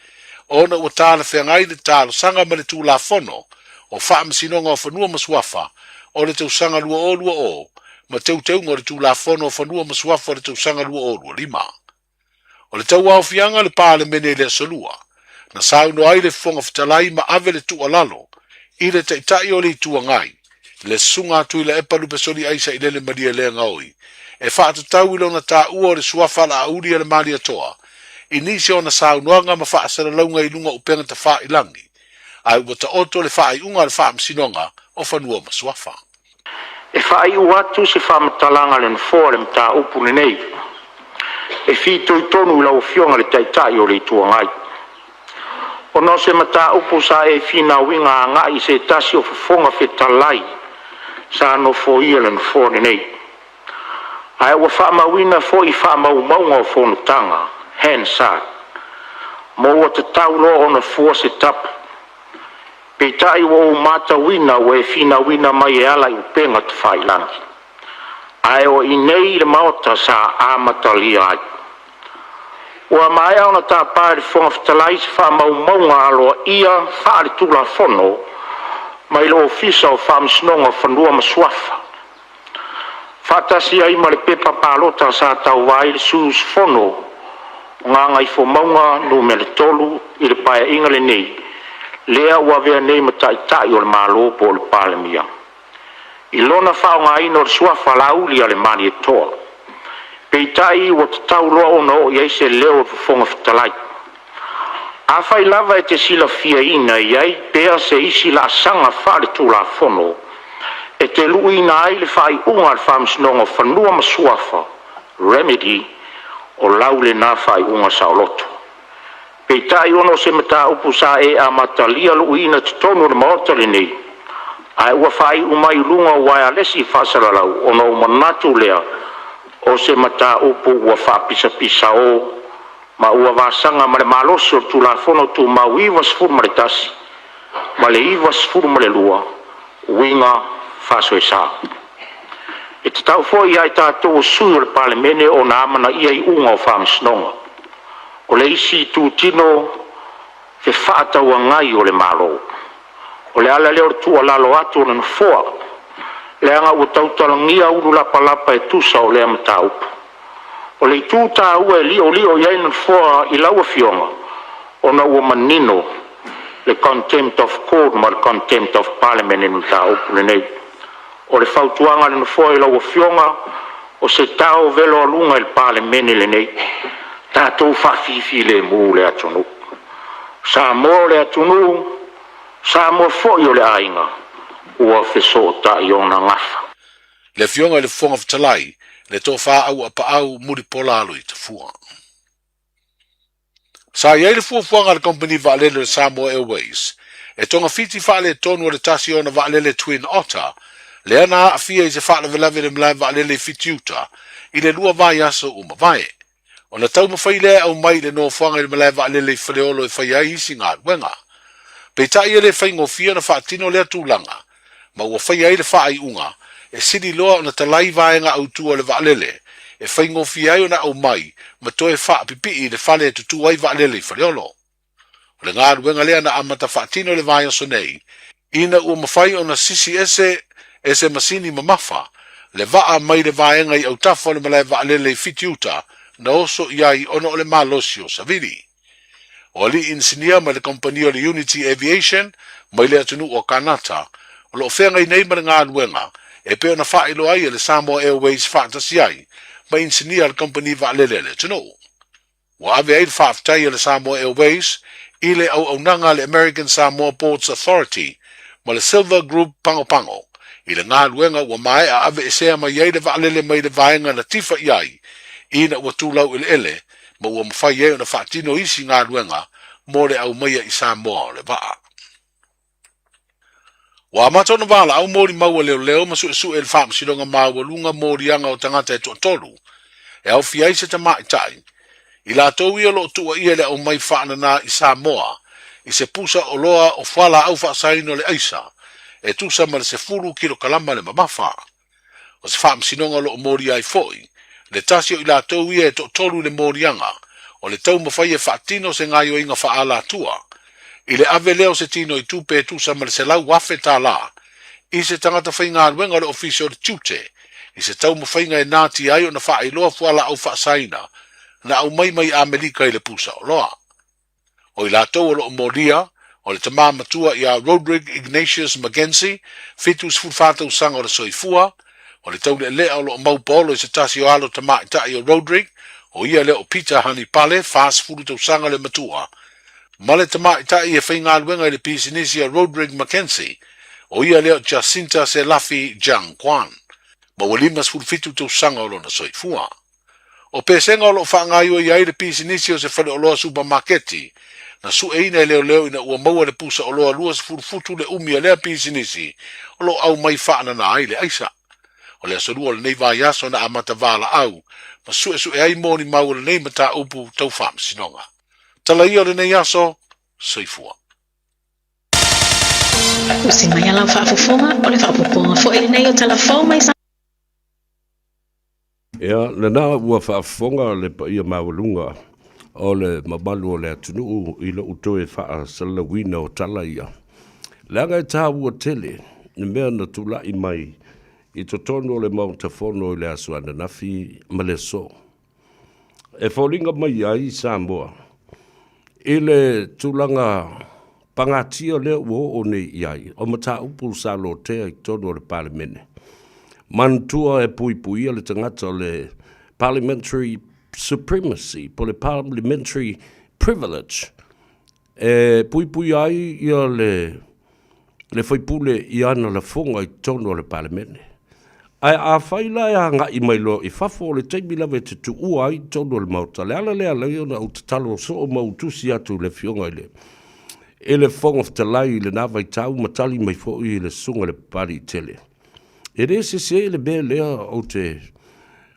ona ua talafeagai le talosaga ma le Tulafono o Faamasinoga o Fanua ma Suafa o le tausaga 2020 ma teuteuga o le Tulafono o Fanua ma Suafa o le tausaga 2025. O le tauaofiaga o le Palemene i le Aso Lua, na saunoa ai le Fofoga Fetalai ma ave le tuualalo i le Taitai o le Itu Agai, le Susuga a Tuilaepa Lupesoliai Sailele Malielegaoi, e faatatau i lona taua o le suafa Laauli a le Malietoa i nisi o ana saunoaga ma faasalalauga i luga o upega tafailangi, ae ua taoto le faaiuga a le Faamasinoga o Fanua ma Suafa. E faaiu atu se faamatalaga a le Nofoa i le mataupu lenei, e fitoitonu i lau Afioga i le Taitai o le Itu Agai, ona o se mataupu sa e finauina agai i se tasi o Fofoga Fetalai sa nofoia le Nofoa lenei, ae ua faamauina foi i faamaumauga o Fonotaga Hansard, ma ua tatau loa ona fua se tapu. Peitai ua ou matauina ua e finauina mai e ala i upega tafailagi, ae o i inei i le Maota sa amatalia ai. Ua maea ona tapa e le Fofoga Fetalai se faamaumauga aloaia faaletulafono mai le Ofisa o Faamasinoga o Fanua ma Suafa, faatasi ai ma le pepa palota sa tauva ai le sui usufono mo Gagaifomauga Nu.3 i le Paeaiga lenei, lea ua avea nei ma Taitai o le Malo po o le Palemia, i lona faaaogaina o le suafa Laaulialemalietoa. Peitai, ua tatau loa ona oo i ai se leo o le Fofoga Fetalai. Afai lava e te silafiaina e i ai pea se isi laasaga faaletulafono e te luiina ai le faaiuga a le Faamasinoga o Fanua ma Suafa (Remedy), o lau lena faaiuga saoloto. Peitai ona o se mataupu sa e amatalia luiina i totonu o le Maota lenei, ae ua faaiu mai i luga o uaealesi faasalalau, ona ou manatu lea, o se mataupu ua faapisapisao ma ua vasaga ma le malosi o le Tulafono Tumau 91 ma le 92, uiga faasoesa. E tatau foi ia i tatou o sui usufono o le Palemene ona amanaia iuga o faamasinoga. O le isi itutino fefaatauagai o le Malo. O le ala lea o le tuualalo atu a le Nofoa, leaga ua tautalagia ulu lapalapa e tusa o lea mataupu. O le itu taua e liolio i ai le Nofoa i lau Afioga, ona ua manino le Contempt of Court ma le Contempt of Parliament i le mataupu lenei. O le fautuaga a le Nofoa i lau Afioga, o se tao velo aluga i le Palemene lenei, tatou faafifilemu le atunuu. O Samoa o le atunuu, o Samoa foi o le aiga, ua fesootai ona gafa. Le Afioga i le Fofoga Fetalai, le Tofa Auaapaau Mulipola Aloitafua. Sa i ai le fuafuaga a le kamupani vaalele o le Samoa Airways e togafiti faaletonu o le tasi o ona vaalele Twin Otter lea na aafia i se faalavelave i le malae vaalele i Fitiuta i le lua vaiaso ua mavae. Ona taumafai lea e aumai i le nofoaga i le malae vaalele i Faleolo e fai ai isi galuega. Peitai e le faigofie ona faatino lea tulaga, ma ua faia ai le faaiuga e sili loa ona talai vaega autu o le vaalele e faigofie ai ona aumai ma toe faapipii i le fale e tutū ai vaalele i Faleolo. O le galuega lea na amata faatino i le vaiaso nei, ina ua mafai ona sisi ese e se masini mamafa le vaa mai le vaega i autafa o le malae vaalele i Fitiuta na oso i ai ona o le malosi o savili. O alii inisinia mai le kamupani o le Unity Aviation mai le atunuu o Kanata o lo o feagai nei ma le galuega e pei ona faailoa ai e le Samoa Airways faatasi ai ma inisinia a le kamupani vaalele a le atunuu. Ua ave ai le faafetai a le Samoa Airways i le auaunaga a le American Samoa Ports Authority ma le Silver Group Pagopago i le galuega ua maea aveesea mai ai le vaalele mai le vaega na tifa i ai ina ua tulau eleele ma ua mafai ai ona faatino isi galuega mo le aumaia i Samoa o le vaa. Ua amata ona valaau molimau a leoleo ma suesue i le Faamasinoga Maualuga moliaga o tagata e toatolu, e aofia ai se tamaitai, i latou ia o lo o tuuaia i le aumai faanana i Samoa i se pusa oloa o fualaau faasaina o le aisa e tusa ma le 10 kilokalama le mamafa. O se faamasinoga o lo o molia ai foi le tasi o i latou ia e toatolu i le moliaga o le taumafai e faatino se gaoioiga faaalatua i le ave lea o se tino i tupe e tusa ma le $100,000 i se tagata faigaluega o le Ofisa o le Tiute i se taumafaiga e natia ai ona faailoa fualaau faasaina na aumai mai Amerika i le pusa oloa. O i latou o lo o molia, o le tama matua ia Roderick Ignatius McGenzie, 74 tausaga o le soifua, o le taulealea o lo o mau paolo i se tasi o alo tamaitai o Roderick, o ia lea o Peter Hanipale, 40 tausaga le matua, ma le tamaitai e faigaluega i le pisinisi a Roderick McKenzie, o ia lea o Jacinta Selafi Jiang Quan, ma ua 57 tausaga o lona soifua. O pesega o lo o faagaoioi ai le pisinisi o se faleoloa supamaketi, na sueina e leoleo ina ua maua le pusa oloa 20 futu le umi a lea pisinisi o lo o aumai faanana ai le aisa. O le aso Lua o lenei vaiaso na amata valaau ma suesue ai molimau o lenei mataupu tau faamasinoga. Tala ia o lenei aso, soifua. Usi mai a lau faafofoga, o le faaopoopoga foi lenei o tala fou mai sa. Ia, lena ua faafofoga le paia maualuga o le mamalu o le atunuu i lou toe faasalalauina o tala ia. Leaga e tāua tele le mea na tula'i mai i totonu o le Maota Fono i le aso ananafi ma le aso. E foliga mai ai Samoa i le tulaga pagatia lea ua oo nei i ai o mataupu sa lotea i totonu o le Palemene. Manatua e puipuia le tagata o le Parliamentary Supremacy po o le Parliamentary Privilege e puipuia ai ia le le faipule i ana lafoga i totonu o le Palemene. Ae afai la e agai mai loa i fafo o le taimi lava e te tuua ai i totonu o le Maota, le ala lea ala ai ona ou tatalo soo ma ou tusi atu i le Afioga i le i le Fofoga Fetalai i lena vaitau ma tali mai foi i le Susuga i le Papaliitele. E le sese le mea lea ou te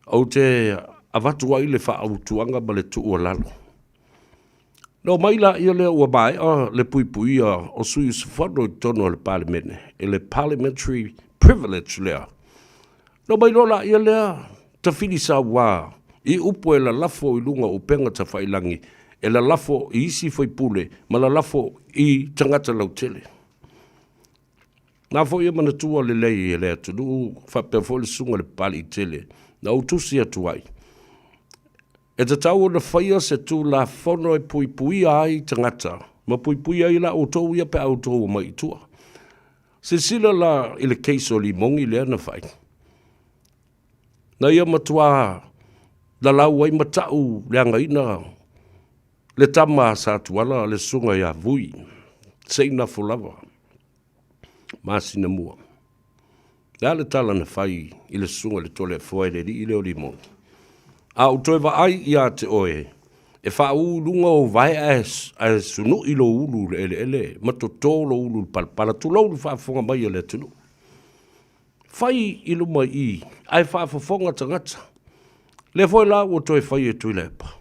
ou te avatu ai le faautuaga ma le tuualalo. Na omai laia lea ua maea le puipuia o sui usufono i totonu o le Palemene, i le Parliamentary Privilege lea. Na omai loa laia lea tafili sauā i upu e lalafo i luga o upega tafailagi, e lalafo i isi faipule ma lalafo i tagata lautele. Na foi e manatua lelei e le atunuu faapea foi le susuga i le Papaliitele na ou tusi atu ai. E tatau ona faia se Tulafono e puipuia ai tagata ma puipuia ai la outou ia pe a outou omai i tua. Silasila la i le case o Limogi lea na fai. Na ia matua lalau ai ma ta'u leagaina le tama a Satuala le susuga ia Vui, se i nafo lava. Masina mua. Le a le tala na fai i le susuga i le Toleafoa e le alii lea o Limogi? A ou toe vaai ia te oe, e faaū i luga ou vae ae, ae sunu'i lou ulu i le eleele ma totō lou ulu i le palapala, tulou le faafofoga mai a le atunuu. Fai i luma i i, ae faafofoga tagata. Lea foi la ua toe fai e Tuilaepa.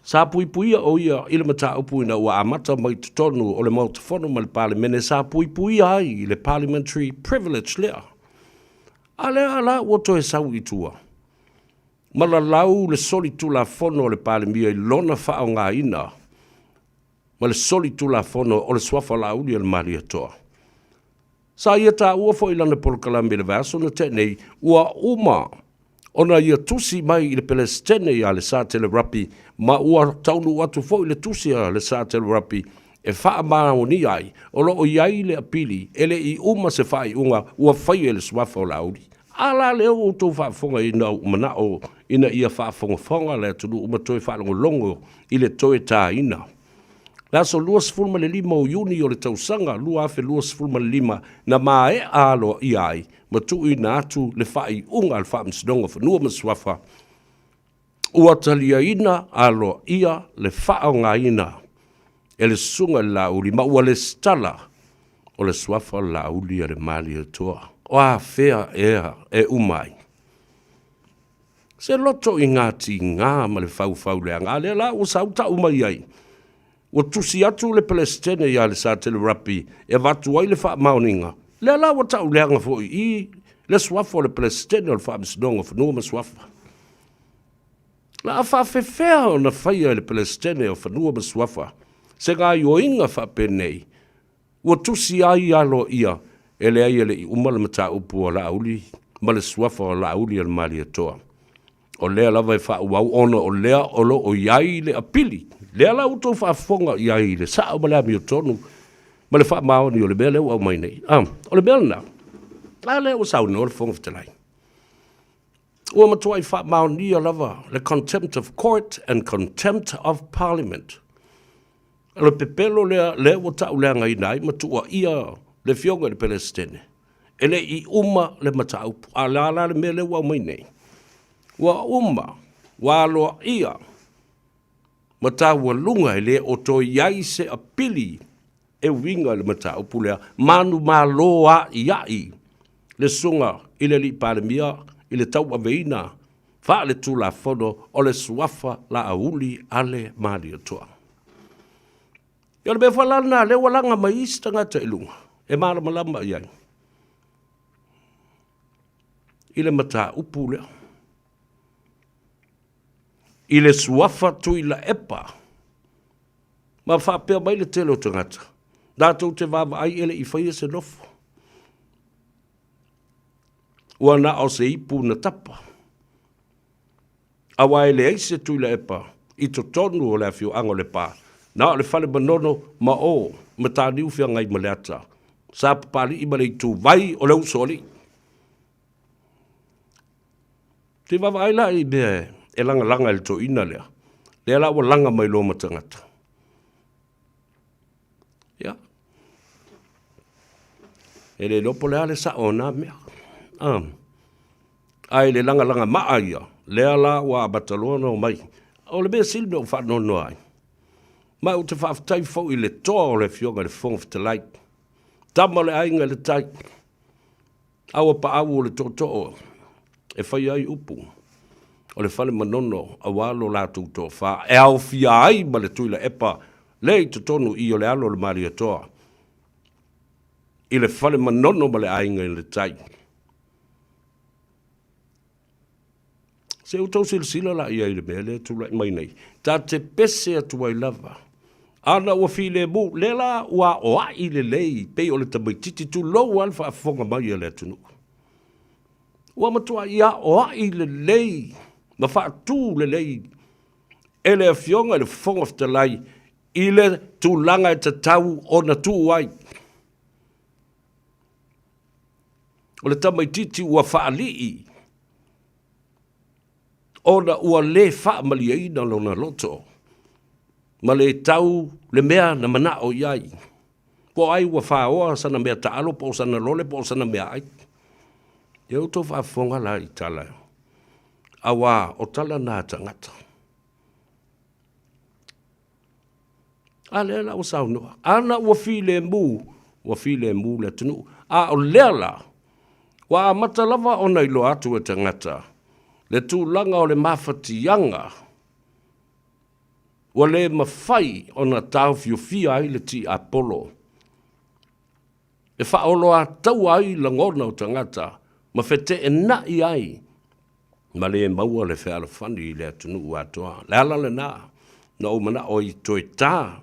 Sa puipuia o ia i le mataupu ina ua amata mai totonu o le Maota Fono ma le Palemene sa puipuia ai i le Parliamentary Privilege lea. A lea la ua toe sau i tua ma lalau le solitulafono a le Palemia i lona faaaogaina ma le solitulafono o le Suafa Laauli a le Malietoa. Sa ia taua foi i lana polokalame i le vaiaso na tea nei, ua uma ona ia tusi mai i le Peresetene ia Lesatele Rapi ma ua taunuu atu foi le tusi a Lesatele Rapi e faamaonia ai o lo o i ai le apili e le i uma se faaiuga ua faia i le suafa o Laauli. A la lea ua outou faafofoga ina ua manao ina ia faafogafoga le atunuu ma toe faalogologo i le toe taina Le aso 25 o Iuni o le tausaga 2025 na maea aloaia ai ma tuuina atu le faaiuga a le Faamasinoga o Fanua ma Suafa ua taliaina aloaia le faaaogaina e le Susuga i le Laauli ma ua lesitala o le suafa o le Laauli a le Malietoa. O afea ea e uma ai? Se loto i ngā tīngā ma le faufauleaga, a lea la ua sau ta'u mai ai. Ua tusi atu le Pelesitene iā Lesatele Rapi e avatu ai le faamaoniga, lea la ua ta'u leaga foi i le suafa o le Pelesitene o le Faamasinoga o Fanua ma Suafa. La a faafefea ona faia e le Pelesitene o Fanua ma Suafa se gaioiga faapenei Ua tusi ai aloaia e leai e le i uma le mataupu a Laauli ma le suafa o Laauli a le Malietoa. O lea lava e faaauau ona o lea o lo o i ai le apili. Lea la ua outou faafofoga i ai i le sao ma le amiotonu ma le faamaoni o le mea lea ua aumai nei. A, o le mea lena, a lea ua saunoa le Fofoga Fetalai. Ua matuai faamaonia lava le contempt of court and contempt of parliament. O le pepelo lea, lea ua tauleagaina ai ma tuuaia le Afioga i le Peresetene, e le i uma le mataupu. A o le a la le mea lea ua aumai nei? Ua uma, ua aloaia ma taualuga e le o toe i ai se apili e uiga i le mataupu lea, manumalo a'ia'i le susuga i le Alii Palemia i le tauaveina faaletulafono o le suafa Laauli a le Malietoa. Ia o le mea foi la lena lea ua laga mai isi tagata i luga e malamalama i ai i le mataupu lea. I le suafa Tuilaepa ma faapea mai le tele o tagata. Tatou te vaavaai e le i faia se nofo. Ua na o se ipu na tapa. Aua e leai se Tuilaepa i totonu o le afioaga o Lepa, na o le Fale Manono ma o Mataniu Feagaimaleata, Sapapalii ma le Ituvai o le Usoalii. Se i vaavaai la i mea e lagalaga e le toeaina lea, lea la ua laga mai loa ma tagata. Ia. E le iloa po o le a le sao o na mea. Ah. Ae i le lagalaga maa ia, lea la ua amata loa ona omai. O le mea sili na ou faanoanoa ai, ma ou te faafetai foi i le toa o le Afioga i le Fofoga Fetalai, tama o le aiga i le tai, aua paau o le tootoo e faia ai upu o le fale Manono aua lo latou toafa e aofia ai ma le Tuilaepa le i totonu i o le alo o le Malietoa i le fale Manono ma le aiga i le tai. Se i outou silasila la i ai i le mea lea e tulai mai nei. Ta te pese atu ai lava. Ana ua filemu, lea la ua aoai lelei pei o le tamaitiiti, tulou lava le faafofoga mai a le atunuu. Ua matuai aoai lelei ma faatu lelei e le Afioga i le Fofoga Fetalai i le tulaga e tatau ona tuu ai. O le tamaitiiti ua faalii ona ua le faamalieina lona loto ma le tau le mea na manao i ai. Po o ai ua faoa sana mea taalo po o sana lole po o sana meaai. Ia outou faafofoga la i tala, auā o tala na a tagata. A lea la ua saunoa. Ana ua filemu, ua filemu le atunuu. A o lea la, ua amata lava ona iloa atu e tagata le tulaga o le mafatiaga ua le mafai ona taofiofia ai le tiapolo e faaoloataua ai lagona o tagata ma feteenai ai ma le maua le fealofani i le atunuu atoa. Le ala lena na ou manao ai toe ta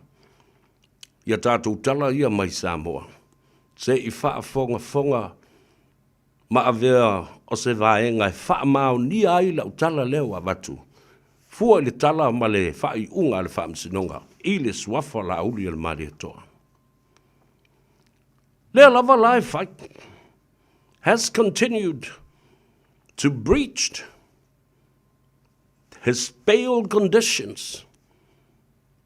ia tatou tala ia mai Samoa, se i faafogafoga ma avea o se vaega e faamaonia ai lau tala lea ua avatu, fua i le tala ma le faaiuga a le Faamasinoga i le suafa Laauli o le Malietoa. Lea lava la e fai. Has continued to breach his bail conditions.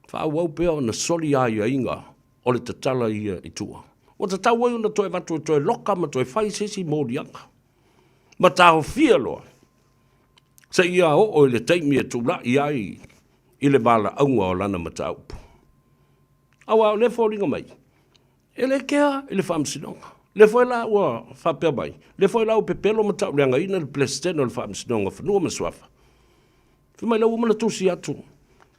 Faaauau pea ona soli aiaiga o le tatala ia i tua. Ua tatau ai ona toe avatu e toe loka ma toe fai se isi moliaga. Ma taofia loa seia oo i le taimi e tulai ai i le valaauga o lana mataupu. Aua o lea e foliga mai, e le kea i le Faamasinoga. Lea foi la ua faapea mai, lea foi la ua pepelo ma tauleagaina le Peresetene o le Faamasinoga o Fanua ma Suafa. Fai mai la ua uma ona tusi atu,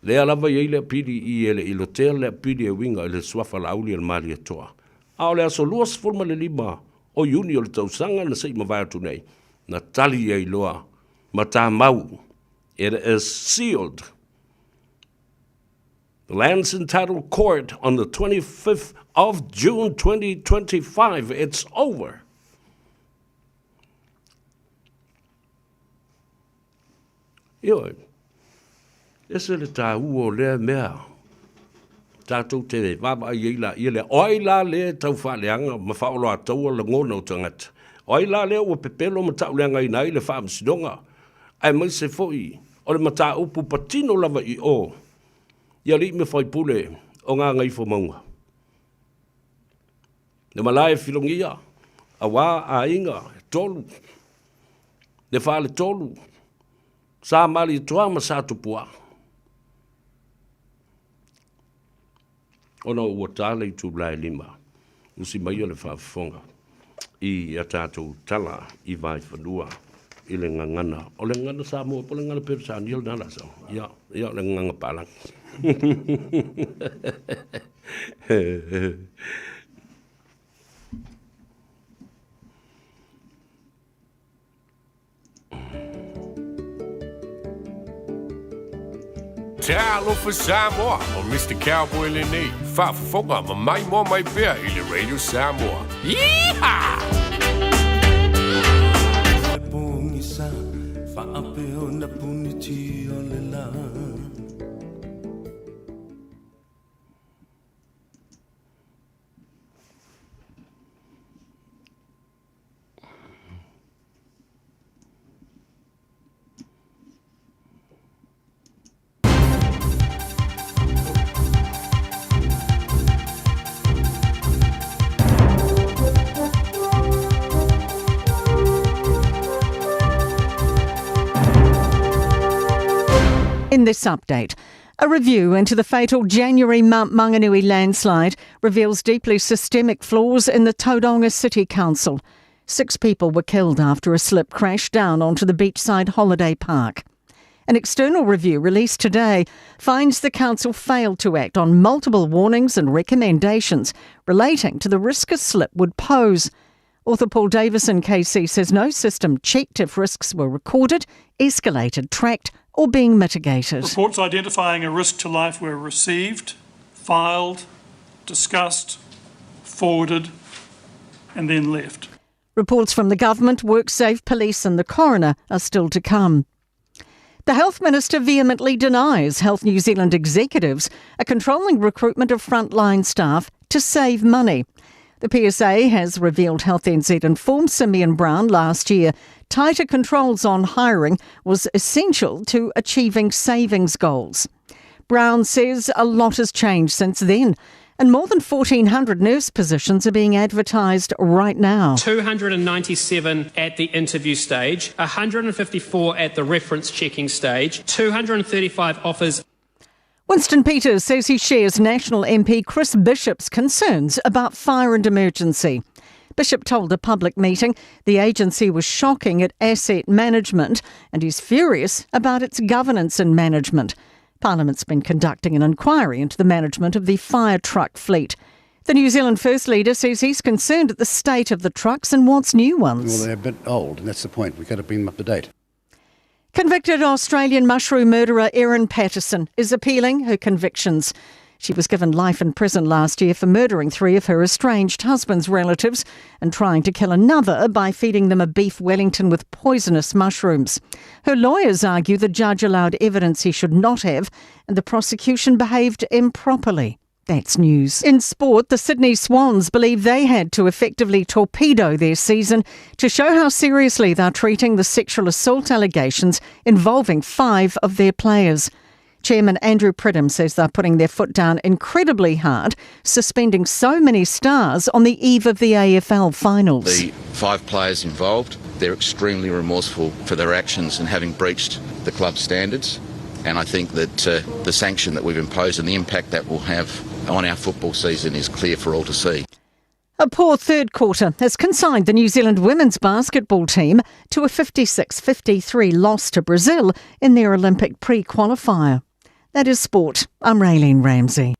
lea lava e i ai le apili i e le i lotea le apili e uiga i le suafa Laauli o le Malietoa. A o le aso 25 o Iuni o le tausaga na se i mavae atu nei, na tali ai loa ma tamau, it is sealed. The Lands and Title Court on the 25th of June 2025. It's over. Ioe, ese le tāua o lea mea tātou te vaavaai ai la ia lea. O ai la lea e tau faaleaga ma faaoloataua lagona o tagata? O ai la lea ua pepelo ma tauleagaina ai le Faamasinoga, aemaise foi o le mataupu patino lava i o i alii ma faipule o Gagaifomauga. Le malae filogia, auā aiga e tolu, le faletolu, Sa Malietoa ma Sa Tupua. Ona ua ta le itula e lima, usi maia le faafofoga i a tatou tala i Vaefanua i le gagana. O le gagana Samoa po o le gagana Peretania lena la sau? Ia, ia o le gagana palagi. Talofa Samoa, o Mister Cowboy lenei, faafofoga ma maimoa mai pea i le Radio Samoa. Yeehaw! Pogisa faapea ona puniti o le la. In this update, a review into the fatal January Mount Maunganui landslide reveals deeply systemic flaws in the Tauranga City Council. 6 people were killed after a slip crashed down onto the beachside holiday park. An external review released today finds the council failed to act on multiple warnings and recommendations relating to the risk a slip would pose. Author Paul Davison KC says no system checked if risks were recorded, escalated, tracked or being mitigated. Reports identifying a risk to life were received, filed, discussed, forwarded and then left. Reports from the government, WorkSafe, police and the coroner are still to come. The Health Minister vehemently denies Health New Zealand executives are controlling recruitment of frontline staff to save money. The PSA has revealed Health NZ informed Simeon Brown last year tighter controls on hiring was essential to achieving savings goals. Brown says a lot has changed since then, and more than 1,400 nurse positions are being advertised right now. 297 at the interview stage, 154 at the reference checking stage, 235 offers. Winston Peters says he shares National MP Chris Bishop's concerns about fire and emergency. Bishop told a public meeting the agency was shocking at asset management and he's furious about its governance and management. Parliament's been conducting an inquiry into the management of the fire truck fleet. The New Zealand First Leader says he's concerned at the state of the trucks and wants new ones. Well, they're a bit old, and that's the point. We've got to bring them up to date. Convicted Australian mushroom murderer Erin Patterson is appealing her convictions. She was given life in prison last year for murdering 3 of her estranged husband's relatives and trying to kill another by feeding them a beef Wellington with poisonous mushrooms. Her lawyers argue the judge allowed evidence he should not have and the prosecution behaved improperly. That's news. In sport, the Sydney Swans believe they had to effectively torpedo their season to show how seriously they're treating the sexual assault allegations involving 5 of their players. Chairman Andrew Pridham says they're putting their foot down incredibly hard, suspending so many stars on the eve of the AFL finals. The 5 players involved, they're extremely remorseful for their actions and having breached the club standards. And I think that the sanction that we've imposed and the impact that will have on our football season is clear for all to see. A poor third quarter has consigned the New Zealand women's basketball team to a 56-53 loss to Brazil in their Olympic pre-qualifier. That is sport. I'm Raylene Ramsey.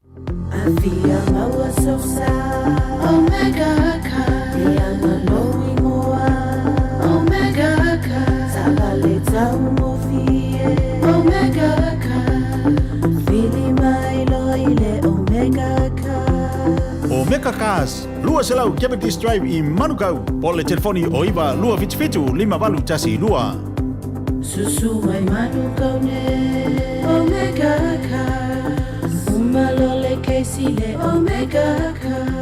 Omega Cars, 200 Cavendish Drive i Manukau, po le telefoni o iva lua fitu fitu lima valu tasi lua. Susu mai Manukau ne, Omega Cars. Umalole Casey le Omega Cars.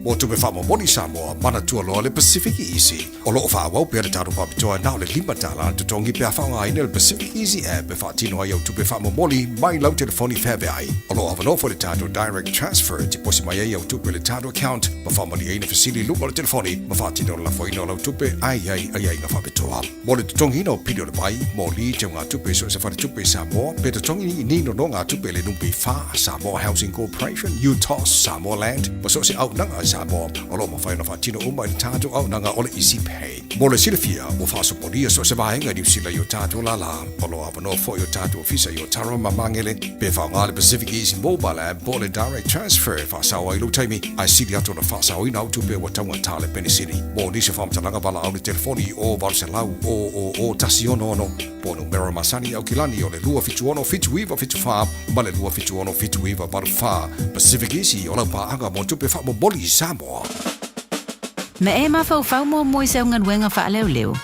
Mo tupe whaamomoli Samoa, mana tualoa le Pacific Easy. O loo whaawau pea le tātou whapitoa nā o le lima tāla le totongi pea whaongaina le Pacific Easy app e whaatino ai au tupe whaamomoli mai lau telefoni wheaweai. O loo awanofo le tātou direct transfer te posi mai ai au tupe le tātou account ma whaamali ai na fasili lunga le telefoni ma whaatino le lafoina o lau tupe ai ai ai ai ngā whapitoa. Mo le totongi no pili o le vai, mo li te ngā tupe so se whare tupe Samoa, pe totongi ni no no ngā tupe le numpi wha Samoa Housing Corporation, UTOS, Samoa Land, ma so se au nanga Samoa, o lo mawhai na whaatino uma i le tātou au nanga o le Easy Pay. Mo le silafia, o whaasoponia so se vaenga ni usila i o tātou lala, o lo awanoa fo i o tātou ofisa i o taro mamangele, pe whaonga le Pacific Easy Mobile App po le Direct Transfer whaasao ai lo taimi, ai sili atu na whaasao ina au tupe wa taunga tāle penisini. Mo nisi whaamatalanga wala au le telefoni o valuselau o o o tasi ono ono. Po numera masani Aukilani o le 276 7974 ma le 276 7984. Pacific Easy o lau paaga mo tupe faamomoli i Samoa. Ma e mafaufau muamua i sau galuega faaleoleo.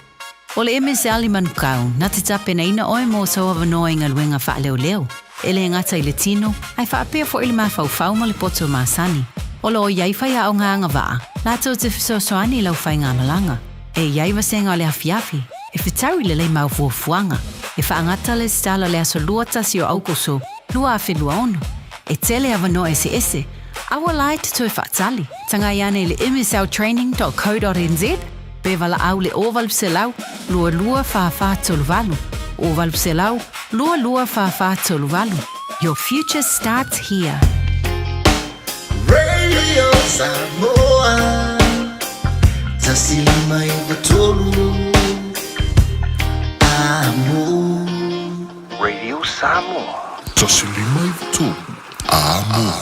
O le MSL i Manukau, na te tapenaina oe mo sou avanoa i galuega faaleoleo, e le gata i le tino, ae faapea foi le mafaufau ma le poto masani. O lo o i ai faiaoga agavaa, latou te fesoasoani i lau faigamalaga. E i ai vasega o le afiafi, e fetau i lelei mau fuafuaga, e faagata le stala le aso 21 o Aukuso 2026. E tele avanoa eseese, aua la e te toe faatali. Tagai ane i le msltraining.co.nz pe valaau le 0800 22 44 38, 0800 22 44 38. Your future starts here. Radio Samoa 105.3 Amo. Radio Samoa. 105.3 Amo.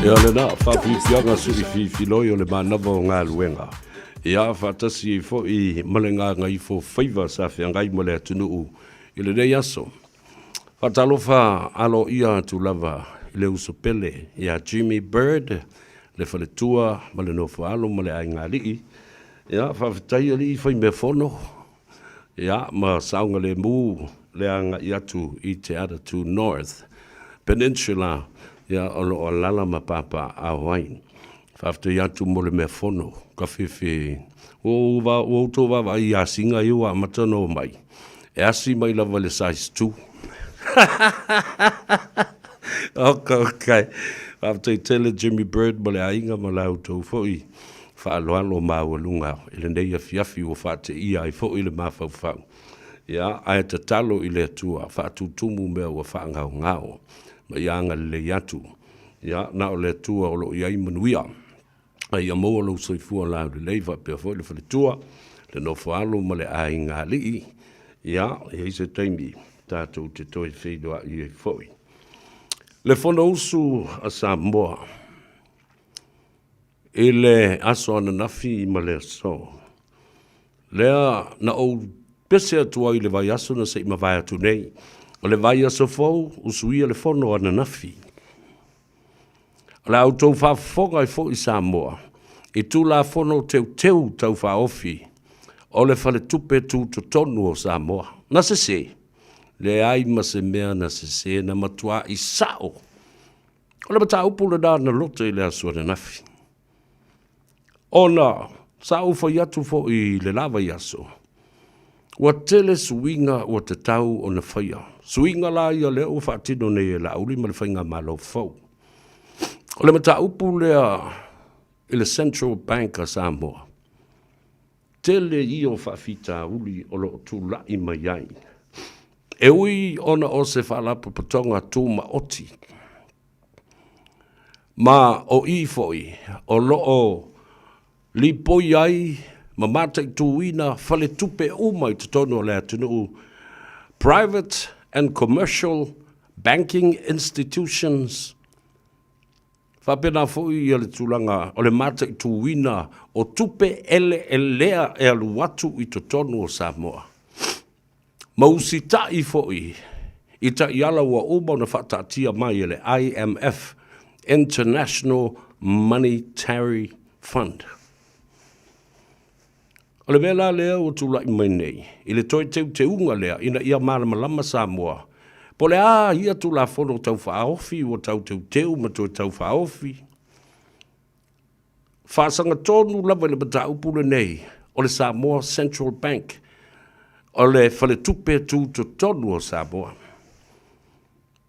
Ia lena, faafiafiaga sui fifiloi o le manava o galuega. Ia faatasi ai foi ma le gagaifo faiva sa feagai ma le atunuu i lenei aso. Faatalofa aloaia atu lava i le uso pele ia Jimmy Bird, le faletua ma le nofoaalo ma le aigaalii. Ia, faafetai alii faimeafono, ia, ma saogalemu le agai atu i Te Atatū North Peninsula, ia, o lo o alaala ma papaaao ai. Faafetai atu mo le meafono, ka fefe. Ua outou vaavaai i asiga ia ua amata ona omai, e asi mai lava i le size 2. Ok, ok. Faafetai tele Jimmy Bird ma le aiga ma la outou foi faaaloalo maualuga i lenei afiafi ua faateia ai foi le mafaufau. Ia, ae tatalo i le Atua, faatutumu mea ua faagaogao ma ia agalelei atu. Ia, na o le Atua o lo o i ai manuia. A ia maua lou soifua laulelei faapea foi le faletua, le nofoalo ma le aigaalii. Ia, e i ai se taimi tatou te toe feiloai ai foi. Le Fonousu a Samoa i le aso ananafi ma le aso. Lea na ou pese atu ai i le vaiaso na se i mavae atu nei. O le vaiaso fou, usuia le fono ananafi. O le a outou faafofoga ai foi Samoa i Tulafono Teuteu Tau Faaofi o le Faletupe Tutotonu o Samoa. Na sese? Leai ma se mea na sese, na matuai sao. O le mataupu lena na lote i le aso ananafi. Ona sa ou fai atu foi i le la vaiaso, ua tele suiga ua tatau ona faia. Suiga la ia lea ua faatino nei e Laauli ma le Faigamalo fou. O le mataupu lea i le Central Bank a Samoa, tele ia o faafitauli o lo o tulai mai ai. E ui ona o se faalapotopotoga tumaoti, Ma o i foi o lo o lipoi ai ma mataituina faletupe uma i totonu o le atunuu, private and commercial banking institutions, faapena foi ia le tulaga o le mataituina o tupe eleelea e alu atu i totonu o Samoa. Ma usitai foi i taiala ua uma ona faataatia mai e le IMF, International Monetary Fund. O le mea la lea ua tulai mai nei i le toe teuteuga lea ina ia malamalama Samoa po o le a ia Tulafono Tau Faaofi ua tau teuteu ma toe tau faaofi, Faasagatonu lava i le mataupu lenei o le Samoa Central Bank, o le faletupe tutotonu o Samoa.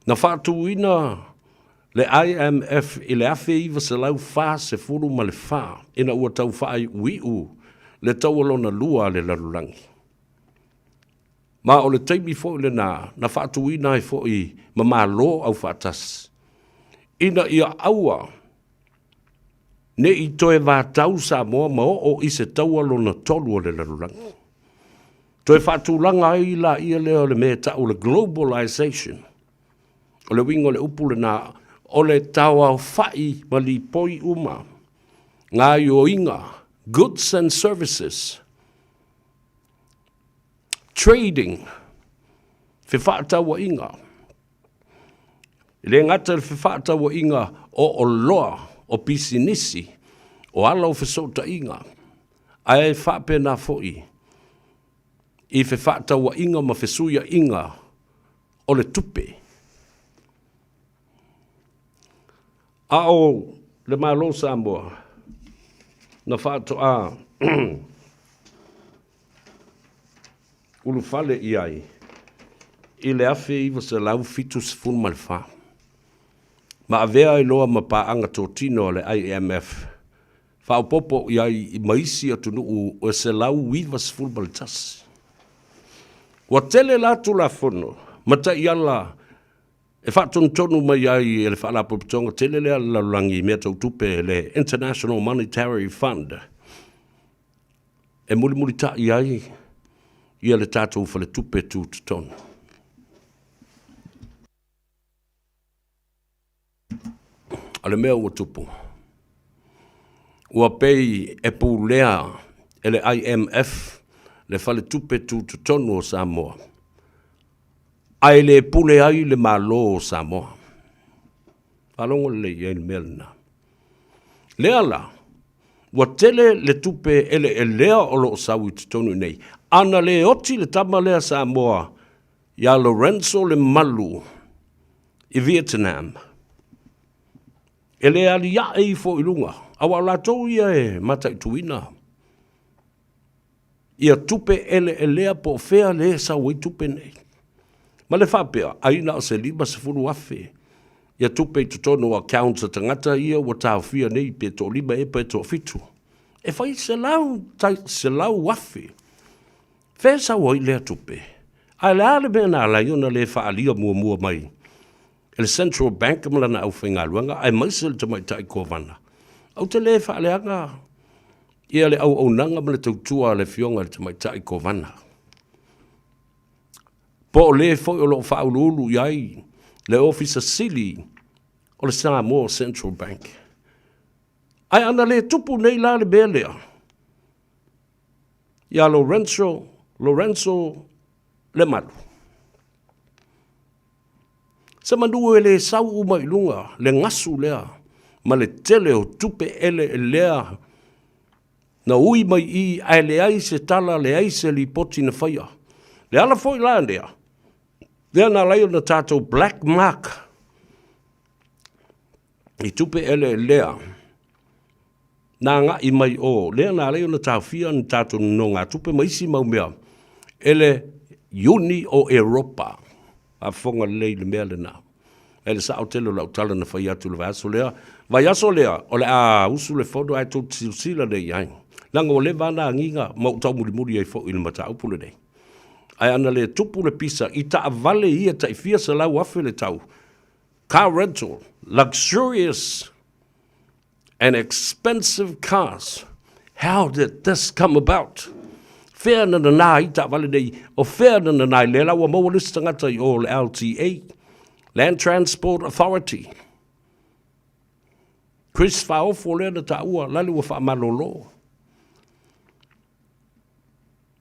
Na faatuina le IMF i le 1944 ina ua tau faaiuiu le taua lona lua a le lalolagi. Ma o le taimi foi lena na faatuina ai foi ma Malo Aufaatasi ina ia aua Ne i toe vatau Samoa ma oo i se taua lona tolu o le lalolagi. Toe faatulaga ai laia lea o le mea e tau o le globalization. O le uiga o le upu lena, o le taoaofai ma lipoi uma gaoioiga, goods and services, trading, fefaatauaiga, E le gata i le fefaatauaiga o oloa, o pisinisi, o ala o fesootaiga, ae faapena foi i fefaatauaiga ma fesuiaiga o le tupe. A o le Malo o Samoa, na faatoa ulufale i ai i le 1974, ma avea ai loa ma paaga totino a le IMF, faaopoopo i ai ma isi atunuu e 191. Ua tele la Tulafono ma taiala e faatonutonu mai ai e le Faalapotopotoga tele lea a le lalolagi i mea tau tupe, le International Monetary Fund, e mulimulitai ai ia le tatou faletupe tutotonu. O le mea ua tupu, ua pei e pulea e le IMF le faletupe tutotonu o Samoa, ae le pule ai le Malo o Samoa. Faalogo lelei i ai le mea lena. Lea la, ua tele le tupe eleelea o lo o sau i totonu i nei. Ana le oti le tama lea Samoa ia Lorenzo Lemalu i Vietnam, e le aliae ifo i luga, aua o latou ia e mataituina ia tupe eleelea po o fea le sau ai tupe nei. Ma le faapea, ai na o se 50,000 ia tupe i totonu o accounts a tagata ia ua taofia nei pe toalima ea pe toafitu. E fai selau, tai, 100,000. Fea e sau ai lea tupe? Ae le a le mea na ala ai ona le faaalia muamua mai e le Central Bank ma lana aufaigaluega aemaise le tamaitai Kovana? Ou te le faaleaga ia le auaunaga ma le tautua a le Afioga i le Tamaitai Kovana. Po o le foi o lo o faauluulu i ai le Ofisa Sili o le Samoa Central Bank. Ae ana le tupu nei la le mea lea, ia Lorenzo, Lorenzo Lemalu. Se manu e le sau uma i luga le gasu lea ma le tele o tupe eleelea na ui mai i ae leai se tala, leai se lipoti na faia. Le ala foi la lea, lea na ala ai ona tatou black mark i tupe eleelea na agai mai o, lea na ala ai ona taofia ni tatou nonogatupe ma isi mau mea e le Iuni o Eropa. Faafofoga lelei i le mea lena. E le sao tele o lau tala na fai atu i le vaiaso lea. Vaiaso lea, o le a usu le fono ae tou te silasila lelei i ai. Leaga ua leva lava ona agiga ma ou taumulimuli ai foi i le mataupu lenei. Ae ana le tupu le pisa i taavale ia tai fia 100,000 le tau, car rental, luxurious and expensive cars. How did this come about? Fea na nanā ai taavale nei, o fea na nanā ai, lea la ua maua le isi tagata i o le LTA, Land Transport Authority. Chris Faofo lea na taua, lale ua faamalolo.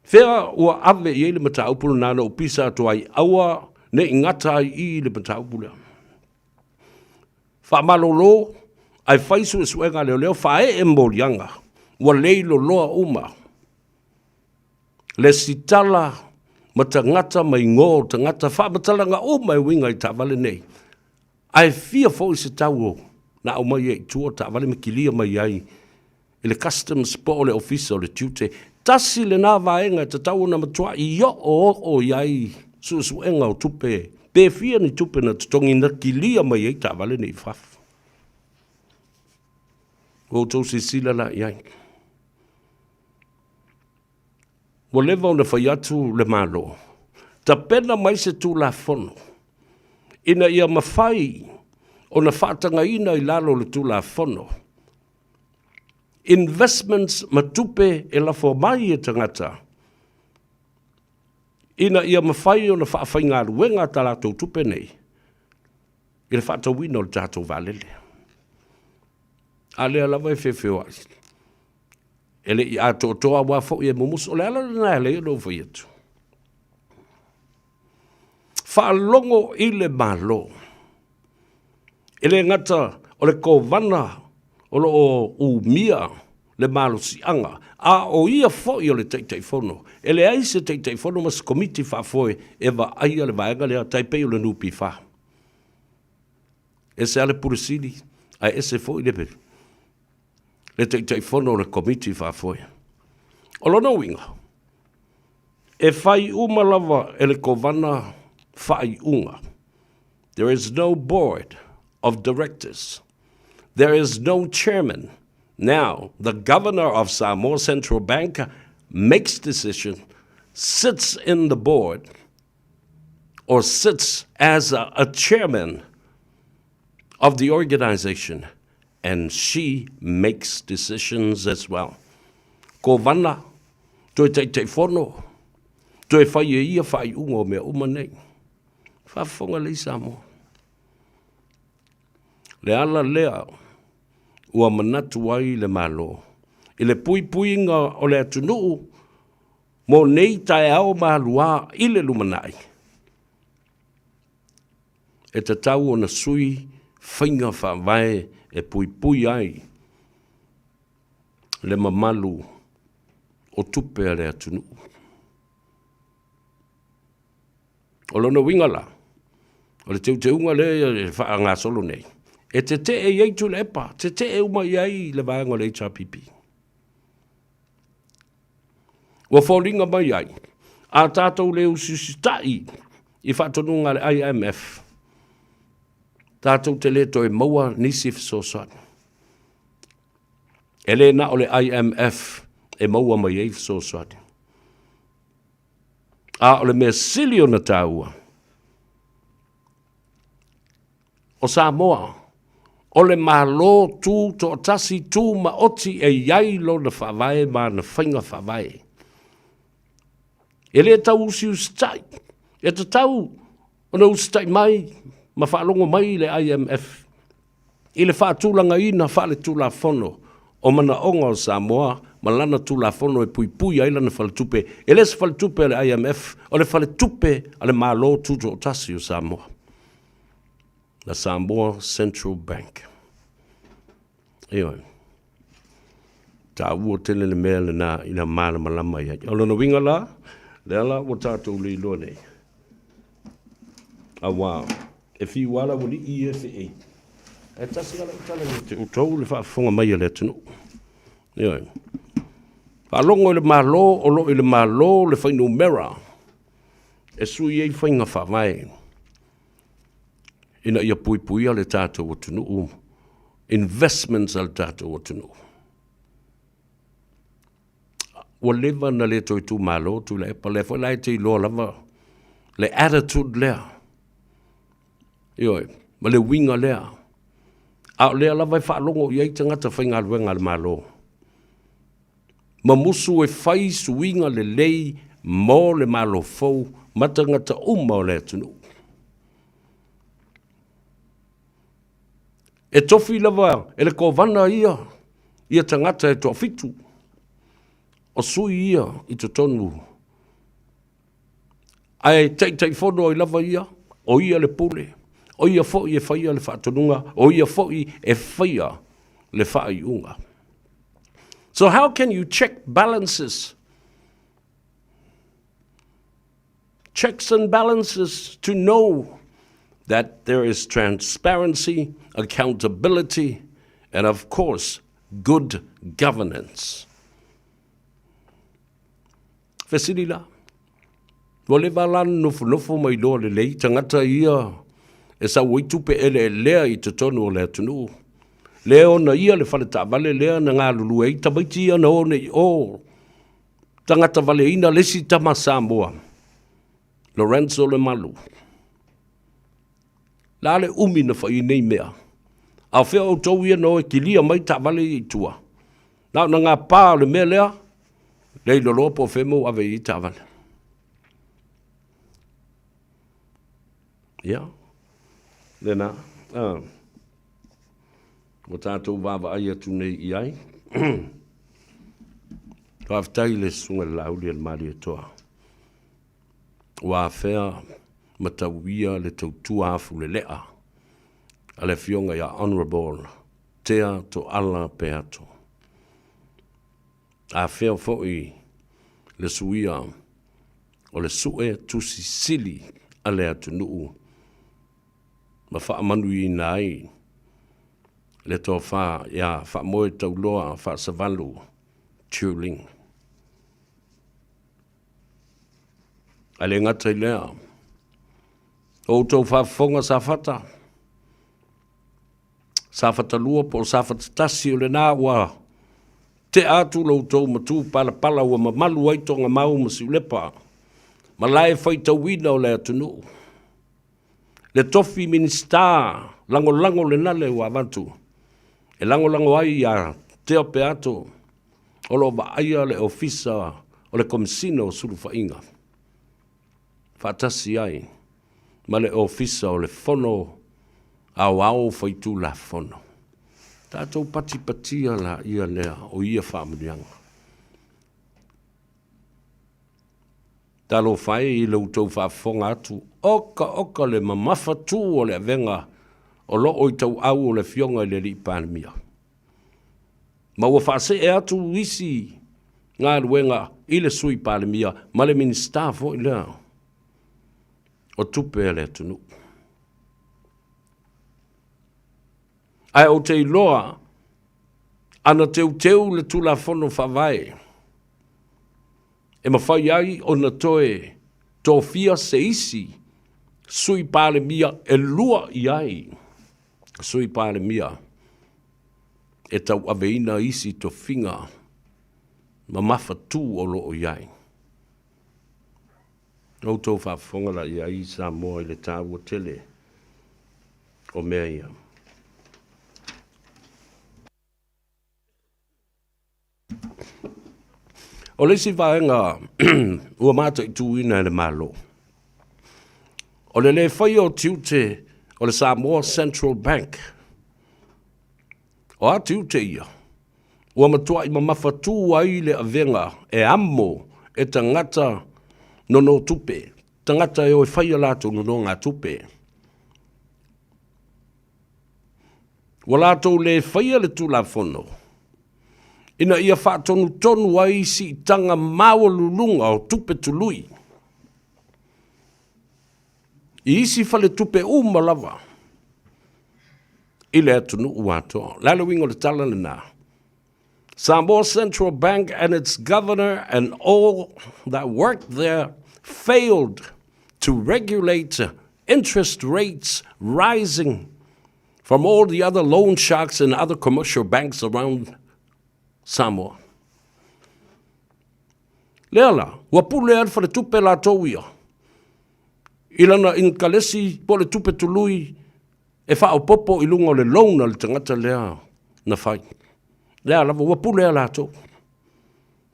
Fea ua ave i ai le mataupu lena na ou pisa atu ai, aua ne i gata ai i i le mataupu lea. Faamalolo ae fai suesuega a leoleo, faaee moliaga, ua leiloloa uma lesitala ma tagata ma igoa o tagata, faamatalaga uma e uiga i taavale nei. Ae fia foi se tau na aumai ai i tua taavale ma kilia mai ai i le Customs po o le Ofisa o le Tiute. Tasi lena vaega e tatau ona matuai oooo i ai suesuega o tupe, pe fia ni tupe na totogi na kilia mai ai taavale nei i fafo. Ua outou silasila la i ai. Ua leva ona fai atu le Malo, tapena mai se Tulafono ina ia mafai ona faatagaina i lalo o le Tulafono investments ma tupe e lafo mai e tagata ina ia mafai ona faafaigaluega ta latou tupe nei i le faatauina o le tatou vaalele. A lea lava e feofeoai. E le i atoatoa aua foi e mumusu. O le ala lena e ala ai ona ou fai atu. Faalogo i le Malo. E le gata o le Kovana o lo o umia le malosiaga, a o ia foi o le Taitaifono. E leai se Taitaifono ma se Komiti Faafoe e vaaia le vaega lea, tai pei o le NPF. Ese lava le Pule Sili, ae ese foi le le Taitaifono o le Komiti Faafoe. O lona uiga, e fai uma lava e le Kovana faaiuga. There is no board of directors. There is no chairman. Now, the governor of Samoa Central Bank makes decision, sits in the board, or sits as a, a chairman of the organization, and she makes decisions as well. Kovana, toe taitaifono, toe fai e ia faaiuga o mea uma nei. Faafofoga lelei Samoa. Le ala lea ua manatu ai le Malo i le puipuiga o le atunuu mo nei taeao maluā i le lumanai, e tatau ona sui faiga faavae e puipui ai le mamalu o tupe a le atunuu. O lona uiga la, o le teuteuga lea e faagasolo nei, e tetee i ai Tuilaepa, tetee uma i ai le vaega o le HRPP. Ua foliga mai ai, a tatou le usiusitai i faatonuga a le IMF, tatou te le toe maua nisi fesoasoani. E le na o le IMF e maua mai ai fesoasoani. A o le mea sili ona taua, o Samoa, o le Malo tu toatasi tu maoti e i ai lona faavae ma ana faiga faavae. E le tau usiusitai, e tatau ona usitai mai ma faalogo mai le IMF i le faatulagaina faaletulafono o manaoga o Samoa ma lana Tulafono e puipui ai lana faletupe, e le se faletupe a le IMF, o le faletupe a le Malo Tutoatasi o Samoa, the Samoa Central Bank. Ioe. Taua tele le mea lena ina malamalama i ai. O lona uiga la, lea la ua tatou le iloa nei, auā e fiu lava le aualii ia e feei, ae tasi lava lau tala ia te outou le faafofoga mai a le atunuu. Ioe. Faalogo i le Malo o lo o i le Malo le fuainumera e sui ai faiga faavae ina ia puipuia le tatou atunuu, investments a le tatou atunuu. Ua leva na le toe tumalo Tuilaepa, lea foi la e te iloa lava le attitude lea, ioe, ma le uiga lea. A o lea lava e faalogo i ai tagata faigaluega a le Malo, ma musu e fai suiga lelei mo le Malo fou ma tagata uma o le atunuu. E tofi lava e le Kovana ia ia tagata e toafitu o sui ia i totonu ae Taitaifono ai lava ia, o ia le pule, o ia foi e faia le faatonuga, o ia foi e faia le faaiuga. So how can you check balances? Checks and balances to know that there is transparency, accountability, and of course, good governance. Fesili la, ua leva la na nofonofo ma iloa lelei tagata ia e sau ai tupe eleelea i totonu o le atunuu, lea ona ia le fale taavale lea na galulue ai tamaiti ia na o nei i o, tagata valeina le isi tama Samoa, Lorenzo Lemalu. La le umi na fai nei mea. A o fea outou ia na o e kilia mai taavale ia i tua? Na ona gapa o le mea lea, le iloa loa po o fea mea ua ave i ai taavale. Ia, lena. Ua tatou vaavaai atu nei i ai. Faafetai i le Susuga i le Laauli a le Malietoa ua afea ma tauia le tautua afulelea a le Afioga ia Honourable Tea Toala Peato. Afea foi le suia o le Sue Tusi Sili a le atunuu ma faamanuiaina ai le tofa ia Faamoetauloa Faasavalu Tuling. Ae le gata i lea, o outou faafofoga Safata, Safata 2 po o Safata 1 o lena ua tea atu lo outou matu palapala ua mamalu ai Togamau ma Siulepa ma lae faitauina o le atunuu. Le tofi Minisita lagolago lena le ua avatu e lagolago ai ia Tea Peato o lo o vaaia le Ofisa o le Komesina o Sulufaiga faatasi ai ma le Ofisa o le Fono Aoao Faitulafono, tatou patipatia laia lea o ia faamanuiaga. Talofa e i lo outou faafofoga atu, oka oka le mamafa tu o le avega o lo o i tauau o le Afioga i le Alii Palemia. Ma ua faasee atu isi galuega i le Sui Palemia ma le Minisita foi lea o tupe a le atunuu. Ae ou te iloa ana teuteu le Tulafono Faavae e mafai ai ona toe tofia se isi Sui Palemia e lua i ai Sui Palemia e tauaveina isi tofiga mamafatu o lo o i ai. Outou faafofoga la i ai Samoa i le taua tele o mea ia. O le isi vaega ua mataituina e le Malo, o le le faia o tiute o le Samoa Central Bank. O a tiute ia? Ua matuai mamafatū ai le avega e amo e tagata nonotupe, tagata e o e fai a latou nonogatupe. Ua latou le faia le Tulafono ina ia faatonutonu ai siitaga maualuluga o tupe tului i isi faletupe uma lava i le atunuu atoa. O le a le uiga o le tala lena? Samoa Central Bank and its governor and all that worked there failed to regulate interest rates rising from all the other loan sharks and other commercial banks around Samoa. Lea la, ua pule a le faletupe latou ia i lana inikalesi po o le tupe tului e faaopoopo i luga o le loan a le tagata lea na fai. Lea lava, ua pule a latou.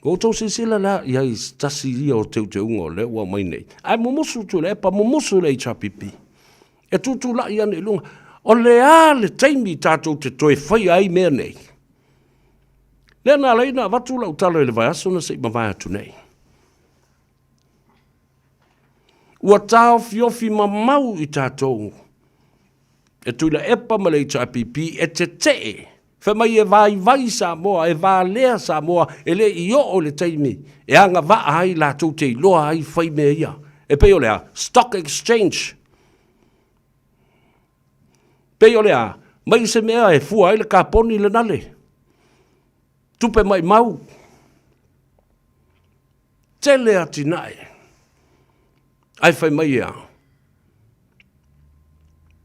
Ua outou silasila la i ai i se tasi ia o teuteuga o lea ua aumai nei. Ae mumusu Tuilaepa, mumusu le HRPP. E tutulai ane i luga. O le a le taimi tatou te toe faia ai mea nei? Lea na ala ai ona avatu lau tala i le vaiaso na se i mavae atu nei. Ua taofiofi mamau i tatou e Tuilaepa ma le HRPP e tetee, fai mai e vaivai Samoa, e valea Samoa, e le i oo le taimi e agavaa ai latou te iloa ai fai mea ia. E pei o le a? Stock exchange. Pei o le a? Mai se mea e fua ai le kaponi lena le tupe maimau. Tele atinae. Ae fai mai e a?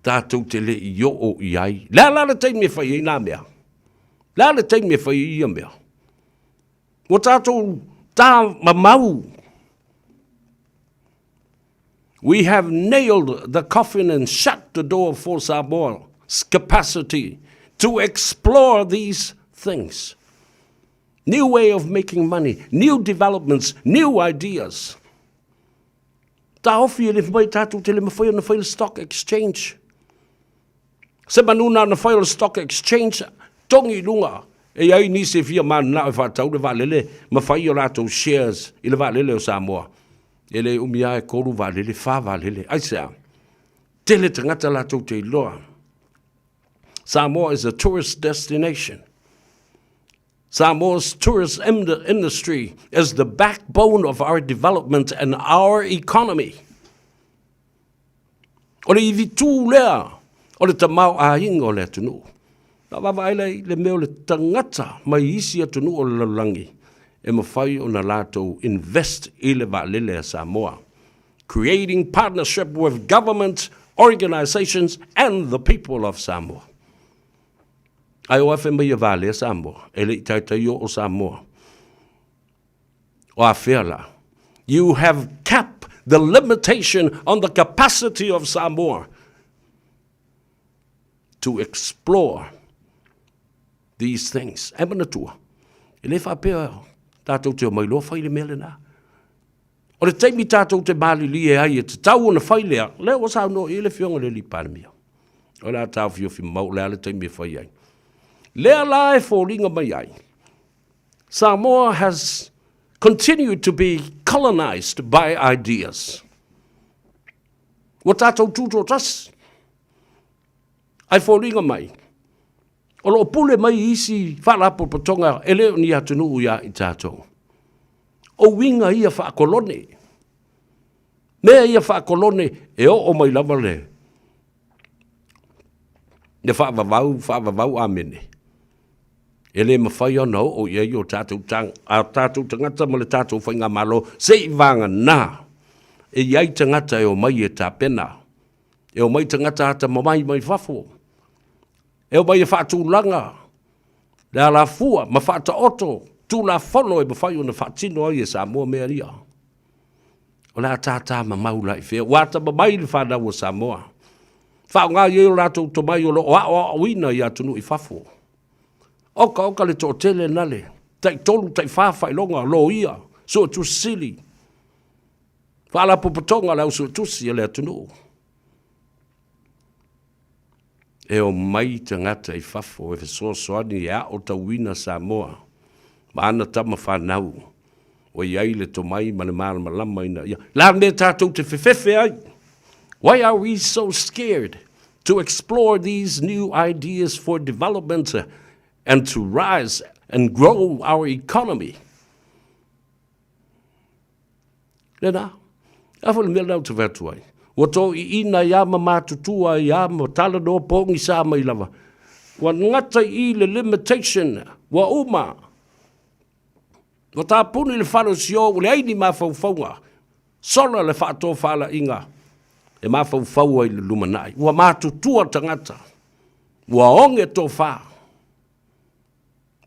Tatou te le i oo i ai. Le a la le taimi e fai ai nā mea? Le a le taimi e fai ai ia mea? Ua tatou tā mamau. We have nailed the coffin and shut the door for Samoa's capacity to explore these things. New way of making money, new developments, new ideas. Taofi e le mai tātou te le mawhai o na whai le stock exchange. Se manu nā na whai o le stock exchange, tongi lunga, e ai ni se fia mana e whātau le vaalele, ma whai o lātou shares i le vaalele o Samoa. E le umi a e kolu vaalele, whā vaalele. Ai se a, tele tagata lātou te iloa. Samoa is a tourist destination. Samoa's tourist industry is the backbone of our development and our economy. O le ivi tū lea o le tamaoaiga o le atunuu. Na vaavaai la i le mea o le tagata mai isi atunuu o le lalolagi e mafai ona latou invest i le vaalele a Samoa. Creating partnership with government, organisations and the people of Samoa. Ae o afe mai e valea Samoa, e le i taitai oo Samoa. O afea la? You have capped the limitation on the capacity of Samoa to explore these things. E manatua, e le faapea tatou te omai loa fai le mea lena. O le taimi tatou te malilie ai e tatau ona fai lea, lea ua saunoa i ai le Afioga i le Alii Palemia. O le a taofiofi mamao o le a le taimi e fai ai. Lea la e foliga mai ai, Samoa has continued to be colonized by ideas. Ua tatou tutoatasi, ae foliga mai, o lo o pule mai isi faalapotopotoga e le o ni atunuu ia i tatou. O uiga ia faakolone. Mea ia faakolone e oo mai lava le le faavavau, faavavau amene. E le mafai ona oo i ai o tatou, a tatou tagata ma le tatou faigamalo se i vagana e i ai tagata e omai e tapena, e omai tagata atamamai mai fafo, e omai e faatulaga le alafua ma faataoto Tulafono e mafai ona faatino ai e Samoa mea ia. O le a tātā mamau la i fea? Ua atamamai le fanau o Samoa. Faaaoga i ai o latou tomai o lo o aoaoina i atunuu i fafo. Oka oka le toatele na le taitolu taifa faailoga loia, suetusi sili, faalapotopotoga a le au suetusi a le atunuu. E omai tagata i fafo e fesoasoani e aotauina Samoa ma ana tama fanau ua i ai le tomai ma le malamalama ina ia la mea tatou te fefefe ai. Why are we so scared to explore these new ideas for development and to rise and grow our economy? Lena, a foi le mea lena ou te fai atu ai. Ua toiina ai a ma matutua ai a ma talanoa pogisa mai lava. Ua gata i i le limitation, ua uma. Ua tapuni le fale o Sio, ua leai ni mafaufauga. Sola le faatofalaiga e mafaufau ai le lumanai. Ua matutua tagata, ua oge tofa.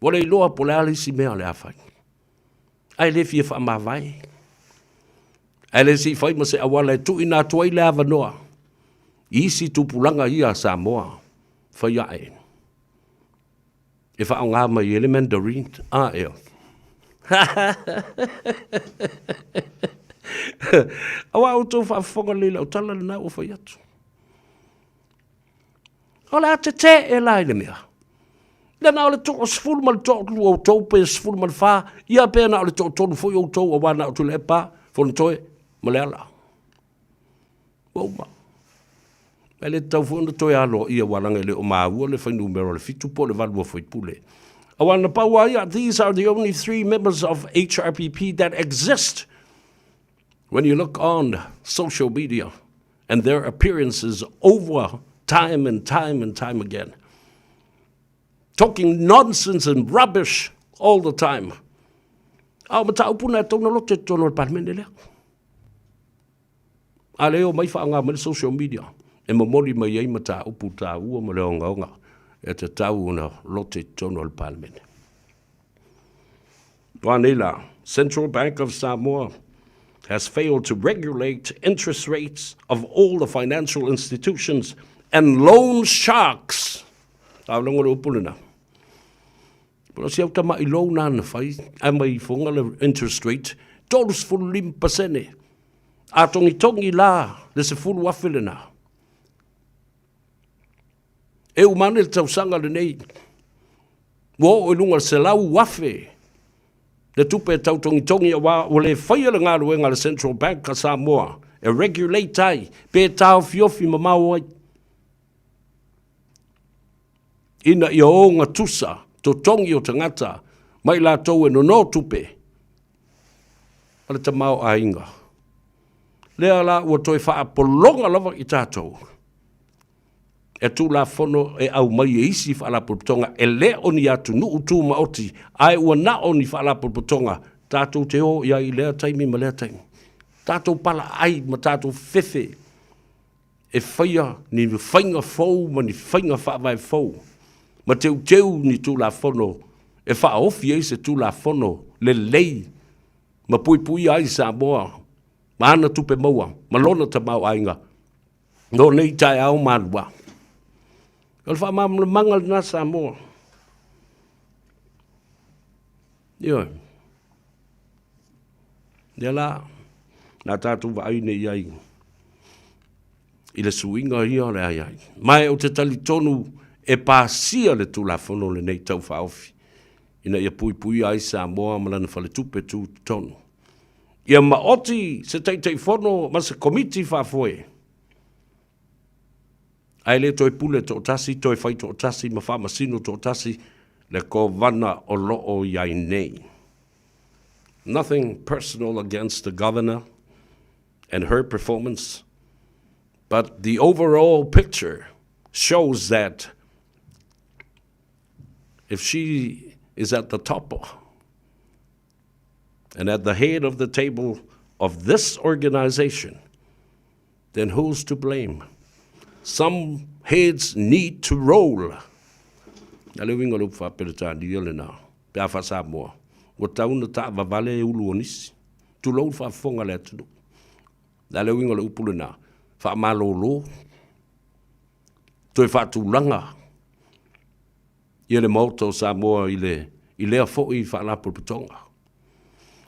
Ua le iloa po o le a le isi mea o le a fai. Ae le fia faamavae. Ae le se i fai ma se auala e tuuina atu ai le avanoa i isi tupulaga ia a Samoa fai ae e faaaoga mai ai le Mandarin. A ea. Aua outou faafofoga lelei i lau tala lena ua fai atu. O le a tetee la i le mea. Lea na o le toasefulu ma le toalua o outou pe 14, ia pe na o le toatolu foi outou aua na o Tuilaepa, Fonotoe ma Leala. Ua uma. Ae le tatau foi ona toe aloaia aua leaga e le o maua le fuainumera o le 7 po o le 8 o faipule. Aua na pau lava ia, these are the only three members of HRPP that exist when you look on social media. and their appearances over time and time and time again. Talking nonsense and rubbish all the time. A o mataupu na e tau na lote totonu o le Palemene lea. A le o mai whaanga mai le social media e momoli mai ai mataupu tāua ma le ongaonga e tatau ona lote i totonu o le Palemene. Oa nei la, Central Bank of Samoa has failed to regulate interest rates of all the financial institutions and loan sharks. A longo le upu lena. Pero si au tama'i loan na na fai, ai mai fonga le interest rate, 35%. A tongitongi la le 10,000 lena. E uma ane le tausaga lenei, ua oo i luga o le 100,000 le tupe e tautogitogi aua ua le faia le galuega a le Central Bank a Samoa e regulate ai pe taofiofi mamao ai ina ia ogatusa totogi o tagata ma i latou e nono tupe ma le tamaoaiga. Lea la ua toe faapologa lava i tatou e Tulafono e aumai e isi Faalapotopotoga e le o ni atunuu tumaoti ae ua na o ni Faalapotopotoga tatou te o i ai i lea taimi ma lea taimi. Tatou palaai ma tatou fefe e faia ni faiga fou ma ni faiga faavae fou ma teuteu ni Tulafono e faaofi ai se Tulafono lelei ma puipuia ai Samoa ma ana tupe maua ma lona tamaoaiga no nei taeao malua. O le faamalamalamaga lena Samoa. Ioe. Ia la, na tatou vaai nei i ai. i le suiga ia o le aiaiga. Ma ou te talitonu e pasia le Tulafono lenei Tau Faaofi ina ia puipuia ai Samoa ma lana faletupe tutotonu. Ia maoti se Taitaifono ma se Komiti Faafoe, ae le toe pule toatasi, toe fai toatasi ma faamasino toatasi le Kovana o lo o i ai nei. Nothing personal against the Governor and her performance, but the overall picture shows that if she is at the top and at the head of the table of this organization, then who's to blame? Some heads need to roll. A le uiga o le upu faa-Peretania lena, pe a faa-Samoa, ua tau na taavavale e ulu o nisi. Tulou le faafofoga a le atunuu. A le uiga o le upu lena, faamalolo, toe faatulaga ia le Maota o Samoa i le i lea foi Faalapotopotoga.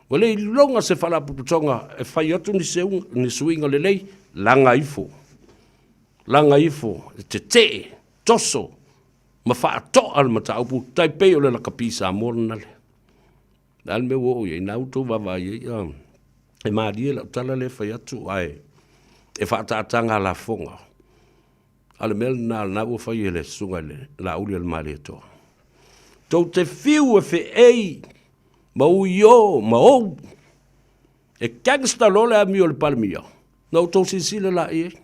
Ua le iloga se Faalapotopotoga e fai atu ni seuga, ni suiga lelei, laga ifo, laga ifo, e tetee, toso ma faatoa le mataupu, tai pei o le lakapi Samoa lena lea. Le a le mea ua oo i ai, na outou vaavaai ai, ia, e malie lau tala lea e fai atu, ae e faataataga lafoga. A o le mea lena, lena ua fai e le susuga i le Laauli a le Malietoa. Tou te fiu e feei ma uio ma ou, e gangster loa le amio a le Palemia, na outou silasila la i ai.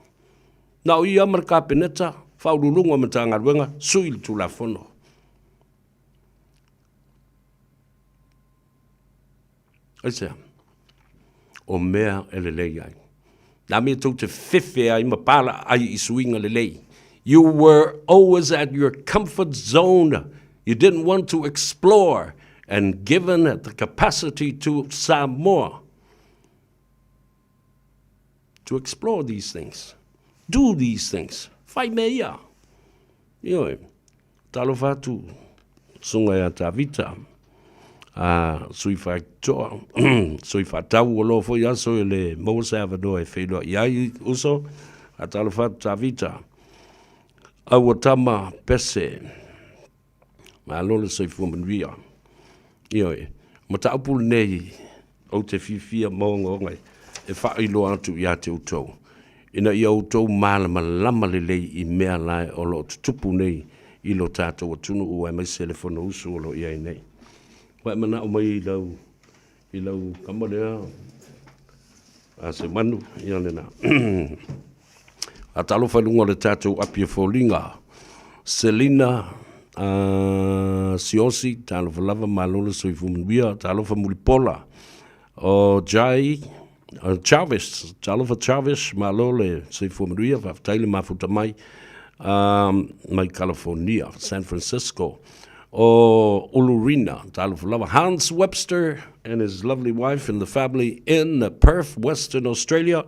Na o ia ma le Kapeneta, Faauluuluga o Matagaluega, sui le Tulafono. Aisea? O mea e lelei ai. Na mea tou te fefe ai ma pala ai i suiga lelei. You were always at your comfort zone. You didn't want to explore and given the capacity to Samoa to explore these things. Do these things. Fai mea ia. Ioe. Talofa atu, susuga ia Tavita, a sui faitoa, sui faatau o loa foi aso e le maua se avanoa e feiloai ai uso, a talofa atu Tavita. Aua tama pese, malo le soifua manuia. Ioe, mataupu lenei ou te fiafia ma ogaoga e faailoa atu ia te outou, ina ia outou malamalama lelei i mea la o lo o tutupu nei i lo tatou atunuu aemaise le Fonousu o lo o i ai nei. Ua e manao mai i lau, i lau kama lea a se manu, ia lena. A talofa i luga o le tatou api e foliga. Selina uh, Siosi, talofa lava, malo le soifua manuia, talofa Mulipola. O Jai uh, Jarvis, talofa Jarvis, malo le soifua manuia, faafetai le mafuta mai um, mai California, San Francisco. O Ulurina, talofa lava. Hans Webster and his lovely wife and the family in Perth, Western Australia.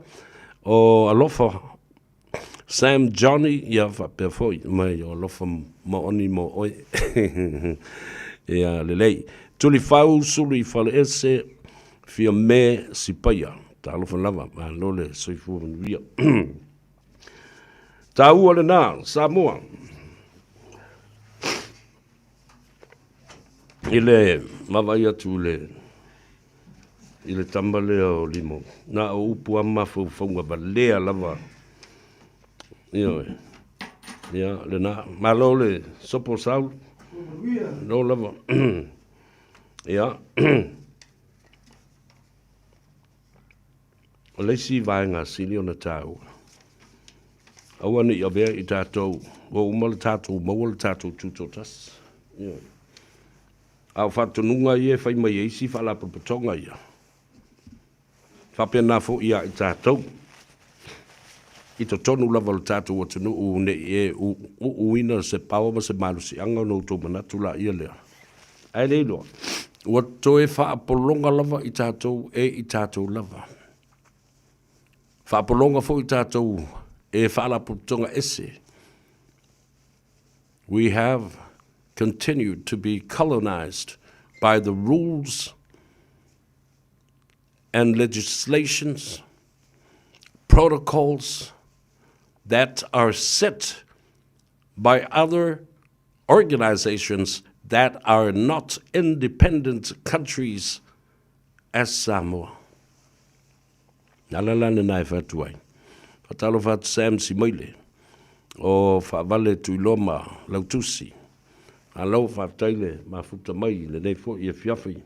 O Alofa Sam Johnny, ia faapea foi mai o alofa maoni mo oe. Ia lelei. Tulifau Sulu i Faleese, fia me Sipaia. Talofa lava, malo le soifua manuia. Tāua lena, Samoa. I le vaavaai atu i le i le tama lea o Limo, na o upu a mafaufauga valea lava. Ioe. Ia, lena. Malo le sopo Saul. Lo lava. Ia. O le isi vaega sili ona tāua, aua ne i avea i tatou, ua uma le tatou maua le tatou tutoatasi. Ioe. A o faatonuga ia e fai mai e isi faalapotopotoga ia, faapena foi ia i tatou, i totonu lava o le tatou atunuu ne i e uuina se paoa ma se malosiaga ona outou manatu laia lea. Ae le iloa, ua toe faapologa lava i tatou e i tatou lava. Faapologa foi i tatou e faalapotopotoga ese. We have continued to be colonized by the rules and legislations, protocols, that are set by other organizations that are not independent countries as Samoa. Nā la lena e fatu ai. Faatalofa atu Sam Simaile o Faavale Tuiloa ma Lautusi. Malo faafetai le mafuta mai i lenei foi afiafi.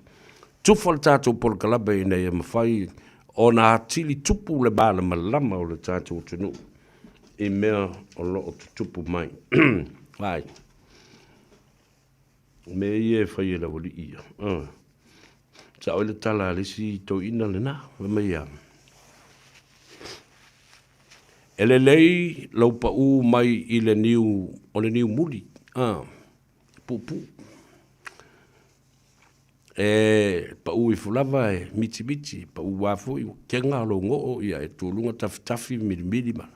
Tufa le tatou polokalame ina ia mafai ona atili tupu le malamalama o le tatou atunuu i mea o lo o tutupu mai. Ai. Mea ia e fai e le aualii ia. Sao ai le tala a le isi toeaina lena, fai mai ia, E lelei lou pau mai i le niu o le niu muli, a, puupuu. E pau ifo lava e mitimiti, pau lava foi ua kega lou goo, ia e tuluga tafitafi milimili ma.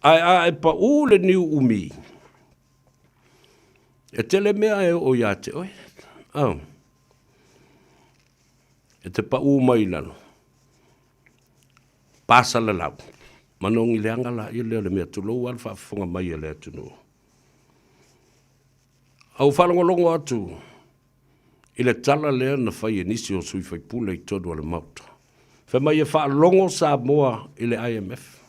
Ae a e pau le niu umi, e tele mea e oo ia te oe. Oh. E te pau mai i lalo. Pasalalau. Manogi leaga laia lea o le mea tulou lava le faafofoga mai a le atunuu. A ua faalogologo atu i le tala lea na fai e nisi o sui faipule i totonu o le Maota, fai mai e faalogo Samoa i le IMF.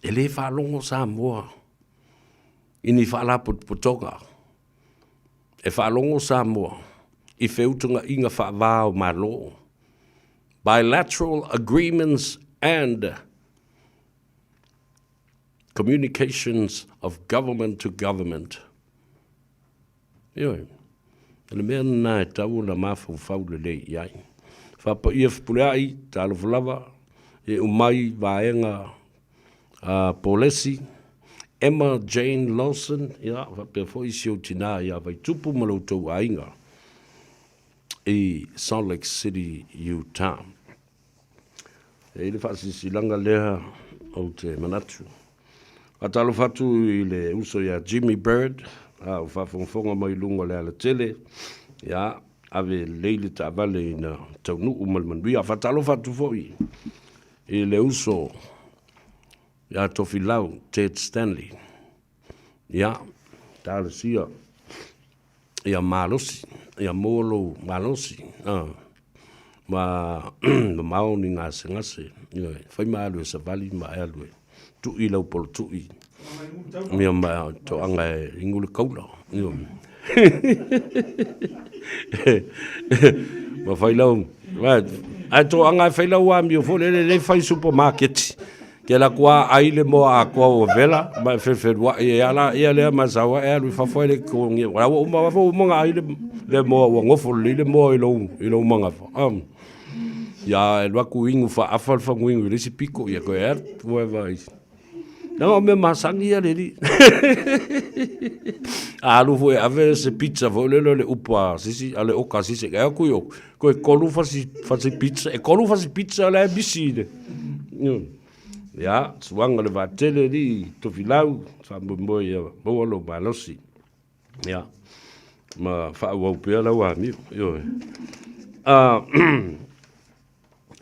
E le faalogo Samoa i ni faalapotopotoga. E faalogo Samoa i feutagaiga faava o Malo, bilateral agreements and communications of government to government. Ioe, o le mea lena e tatau ona mafaufau lelei i ai. Faapaia Fepuleai, talofa lava, e umai vaega Polesi, Emma Jane Lawson, ia, faapea foi si ou tinā ia Vaitupu ma lo outou aiga i Salt Lake City, Utah. E i ai le faasilasilaga lea ou te manatu. Faatalofa atu i le uso ia Jimmy Bird, a o faafogafoga mai i luga o le alatele, ia, ave lelei le taavale ina taunuu ma le manuia. Faatalofa atu foi i le uso ia Tofilau Ted Stanley, ia, talosia ia malosi, ia maua lou malosi, ma mamao ni gasegase, ioe, fai ma alu e savali ma e alu e tui lau polotui, ia ma toaga e igu le kaula, ioe. Ma fai lau, ae toaga e fai lau amio foi lele, le fai supamaketi. Ke la kua ai le moa atoa ua vela ma e fefeluaʻi ai ala ia lea ma sau ae alu i fafo ai le totogi ua uma ua uma ona ai le moa ua nofo lelei le moa i lou i lou magafa ia e alu atu inu faaafa le faguinu i le isi pito ia toe alu ua e vaai leaga o mea masani ia le alii a alu foi e ave se pizza foi lele o le upu a se isi a le oka a se isi e atu i o Toe tolu fasi, fasi pizza, e tolu fasi pizza la e misi i le. Ia, suaga le vaatele li Tofilau, faamoemoe ia maua lou malosi. Ia, ma faaauau pea lau amio. Ioe.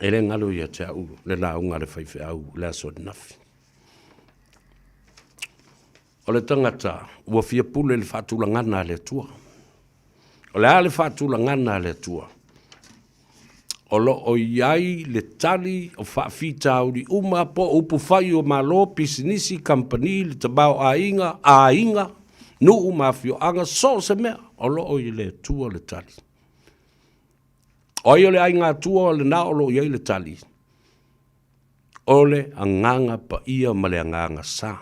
E le galo ia te au le lauga a le faifeau i le aso ananafi. O le tagata ua fia pule i le faatulagana a le Atua. O le a le faatulagana a le Atua? O lo o i ai le tali o faafitauli uma po o upufai o Malo, pisinisi, kamupani, le tamaoaiga, aiga, nuu ma afioaga, so o se mea, o lo o i le Atua le tali. O ai o le aiga Atua lena o lo o i ai le tali? O le Agaga Paia ma le Agaga Sa.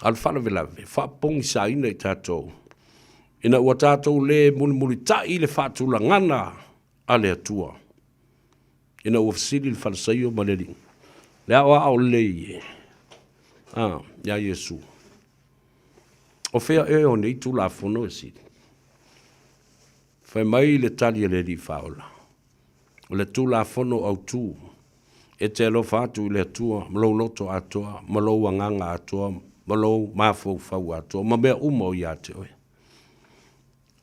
A o le faalavelave, faapogisaina i tatou, ina ua tatou le mulimulitai i le faatulagana a le Atua, ina ua fesili le Falisaio ma le Alii, Le aoao lelei e, a, iā Iesu, o fea ea o nei Tulafono e sili? Fai mai le tali a le Alii Faaola, O le Tulafono Autu, e te alofa atu i le Atua ma lou loto atoa, ma lou agaga atoa, ma lou mafaufau atoa, ma mea uma o ia te oe.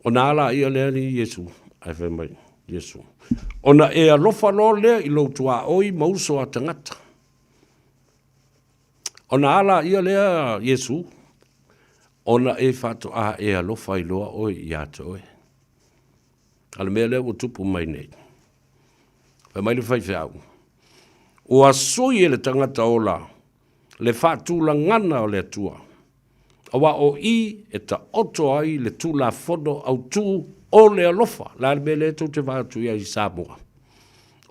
Ona ala ia lea alii Iesu, ae fai mai, Iesu. Ona e alofa loa lea i lou tuaoi ma uso a tagata. Ona ala ia lea Iesu, ona e faatoa e alofa ai loa oe ia te oe. A o le mea lea ua tupu mai nei, fai mai le faifeau, ua sui e le tagata ola le faatulagana o le Atua, aua o i e taoto ai le Tulafono Autu o le alofa. O le a le mea lea tou te vaai atu i ai i Samoa?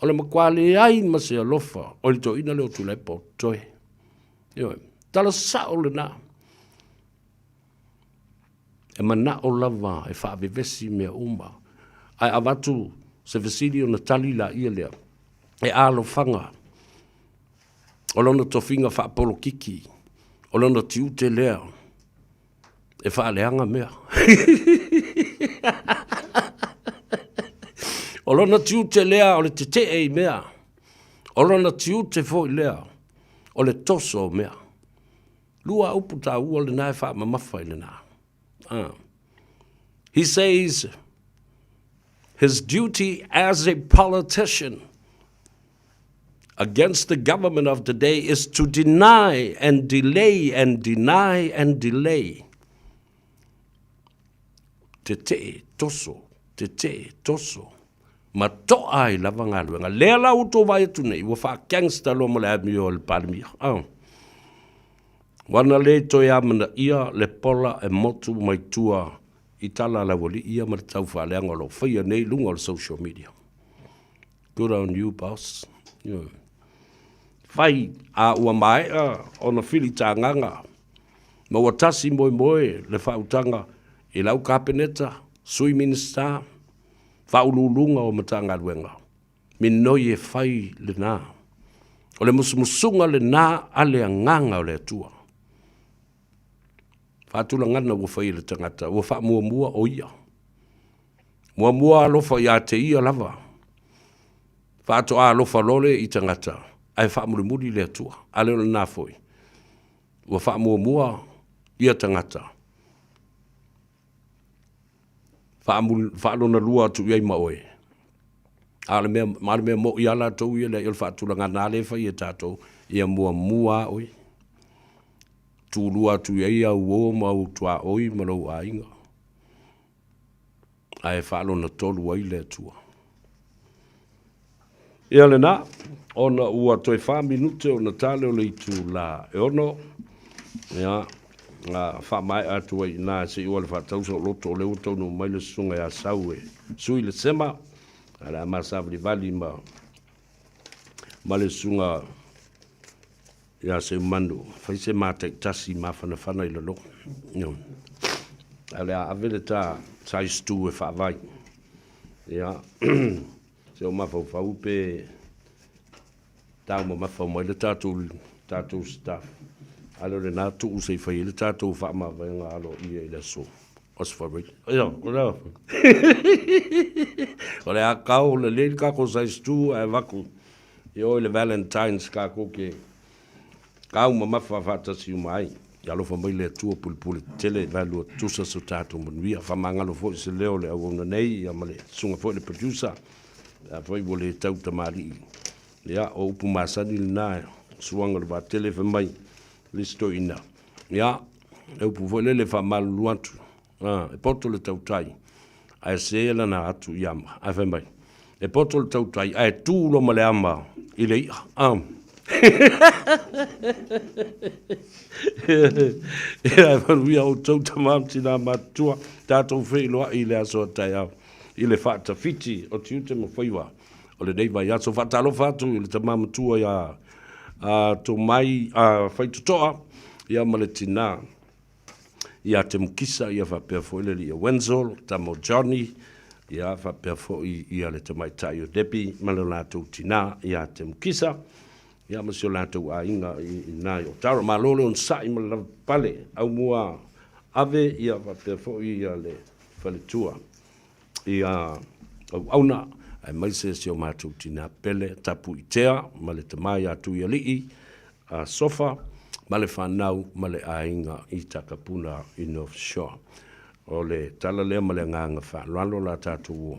O le matua leai ma se alofa o le toeaina lea o Tuilaepa o totoe. Ioe, tala sao lena. E manao lava e faavevesi mea uma, ae avatu se fesili ona tali laia lea, e alofaga o lona tofiga faapolokiki, o lona tiute lea e faaleaga mea. O lona tiute lea o le tetee i mea, o lona tiute foi lea o le toso o mea. Lua upu taua lena e faamamafa i lena. Ah. He says his duty as a politician against the government of today is to deny and delay and deny and delay. Tetee, toso, tetee, toso. Ma to'a ai lava galuega. Lea la ua tou vaai atu nei, ua faa-gangster loa ma le amio a le Palemia. Oh. Ua na le toe amanaia le pola e motu mai tua i tala a le aualii ia ma le tau faaleaga o lo o faia nei i luga o le social media. Good on you, boss. Yeah. Fai a ua maea ona filitagaga ma ua tasi moemoe le faautaga i lau Kapeneta, Sui Minisita, Faauluuluga o Matagaluega, minoi e fai lena. O le musumusuga lena a le Agaga o le Atua. Faatulagana ua fai e le tagata, ua faamuamua o ia. Muamua alofa ia te ia lava. Faatoa alofa loa lea i tagata, ae faamulimuli le Atua. A le o lena foi, ua faamuamua ia tagata. Faalona lua atu i ai ma oe. A o le mea, ma le mea moʻi lava latou ia leai o le faatulagana lava lea e fai e tatou, ia muamua lava oe. Tulua atu i ai au uo ma au tuaoi ma lou aiga. Ae faalona tolu ai le Atua. Ia lena, ona ua toe fa minute ona tale o le itula e ono, ia, a faamaea atu ai i ina se i ua le faatausa o loto o lea ua taunuu mai le susuga ia Sau e sui le sema, a le a masavalivali ma, ma le susuga ia Seumanu, fai se mataitasi mafanafana i lalo. Ia. A o le a ave le ta size 2 e faavai. Ia. Se o mafaufau pe taumamafa mai le tatou tatou staff. A le o lena tuu se i fai ai le tatou faamavaega aloaia i le aso Osfori. Ia, o le o le a kau lelei le tatou size 2 ae avatu i o i le Valentine's tatou te taumamafa faatasi uma ai. Ia alofa mai le Atua pulepule tetele vaelua tutusa so tatou manuia. Faamagalo foi se leo o le auauna nei ia ma le susuga foi le producer pe afai ua le tau tamalii. Ia o upu masani lena suaga o le vaatele fai mai le isi toeaina. Ia le upu foi lele e faamalulu atu a e poto le tautai ae se lana atu i ama. Ae fai mai, e poto le tautai ae tu loa ma le ama i le i'a. A. Ia, e manuia outou tama ma tinā matutua, tatou feiloai i le aso a taeao i le faatafiti o tiute ma faiva o lenei vaiaso. Faatalofa atu i le tama matua ia a Tomai a Faitotoa ia ma le tinā ia Temukisa, ia faapea foi le alii o Wenzel, tama o Johnny, ia faapea foi ia le tamaitai o Debbie ma le latou tinā ia Temukisa, ia ma si o latou aiga i ina i Otara. Malo le onosai ma le lavapapale, aumua ave, ia faapea foi ia le faletua ia auauna, aemaise si o matou tinā pele Tapuitea ma le tama ia Tuialii, a Sofa ma le fanau ma le aiga i Takapuna i North Shore. O le tala lea ma le agaga faaaloalo la tatou o.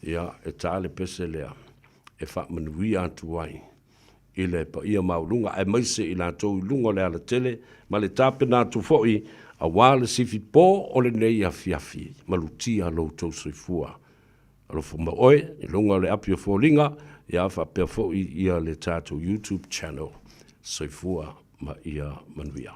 Ia, e ta le pese lea e faamanuia atu ai i le paia maualuga aemaise i latou i luga o le alatele ma le tapena atu foi aua le sifi po o lenei afiafi. Malutia lo outou soifua. Alofa ma oe i luga o le api o foliga, ia faapea foi ia le tatou YouTube channel. Soifua ma ia manuia.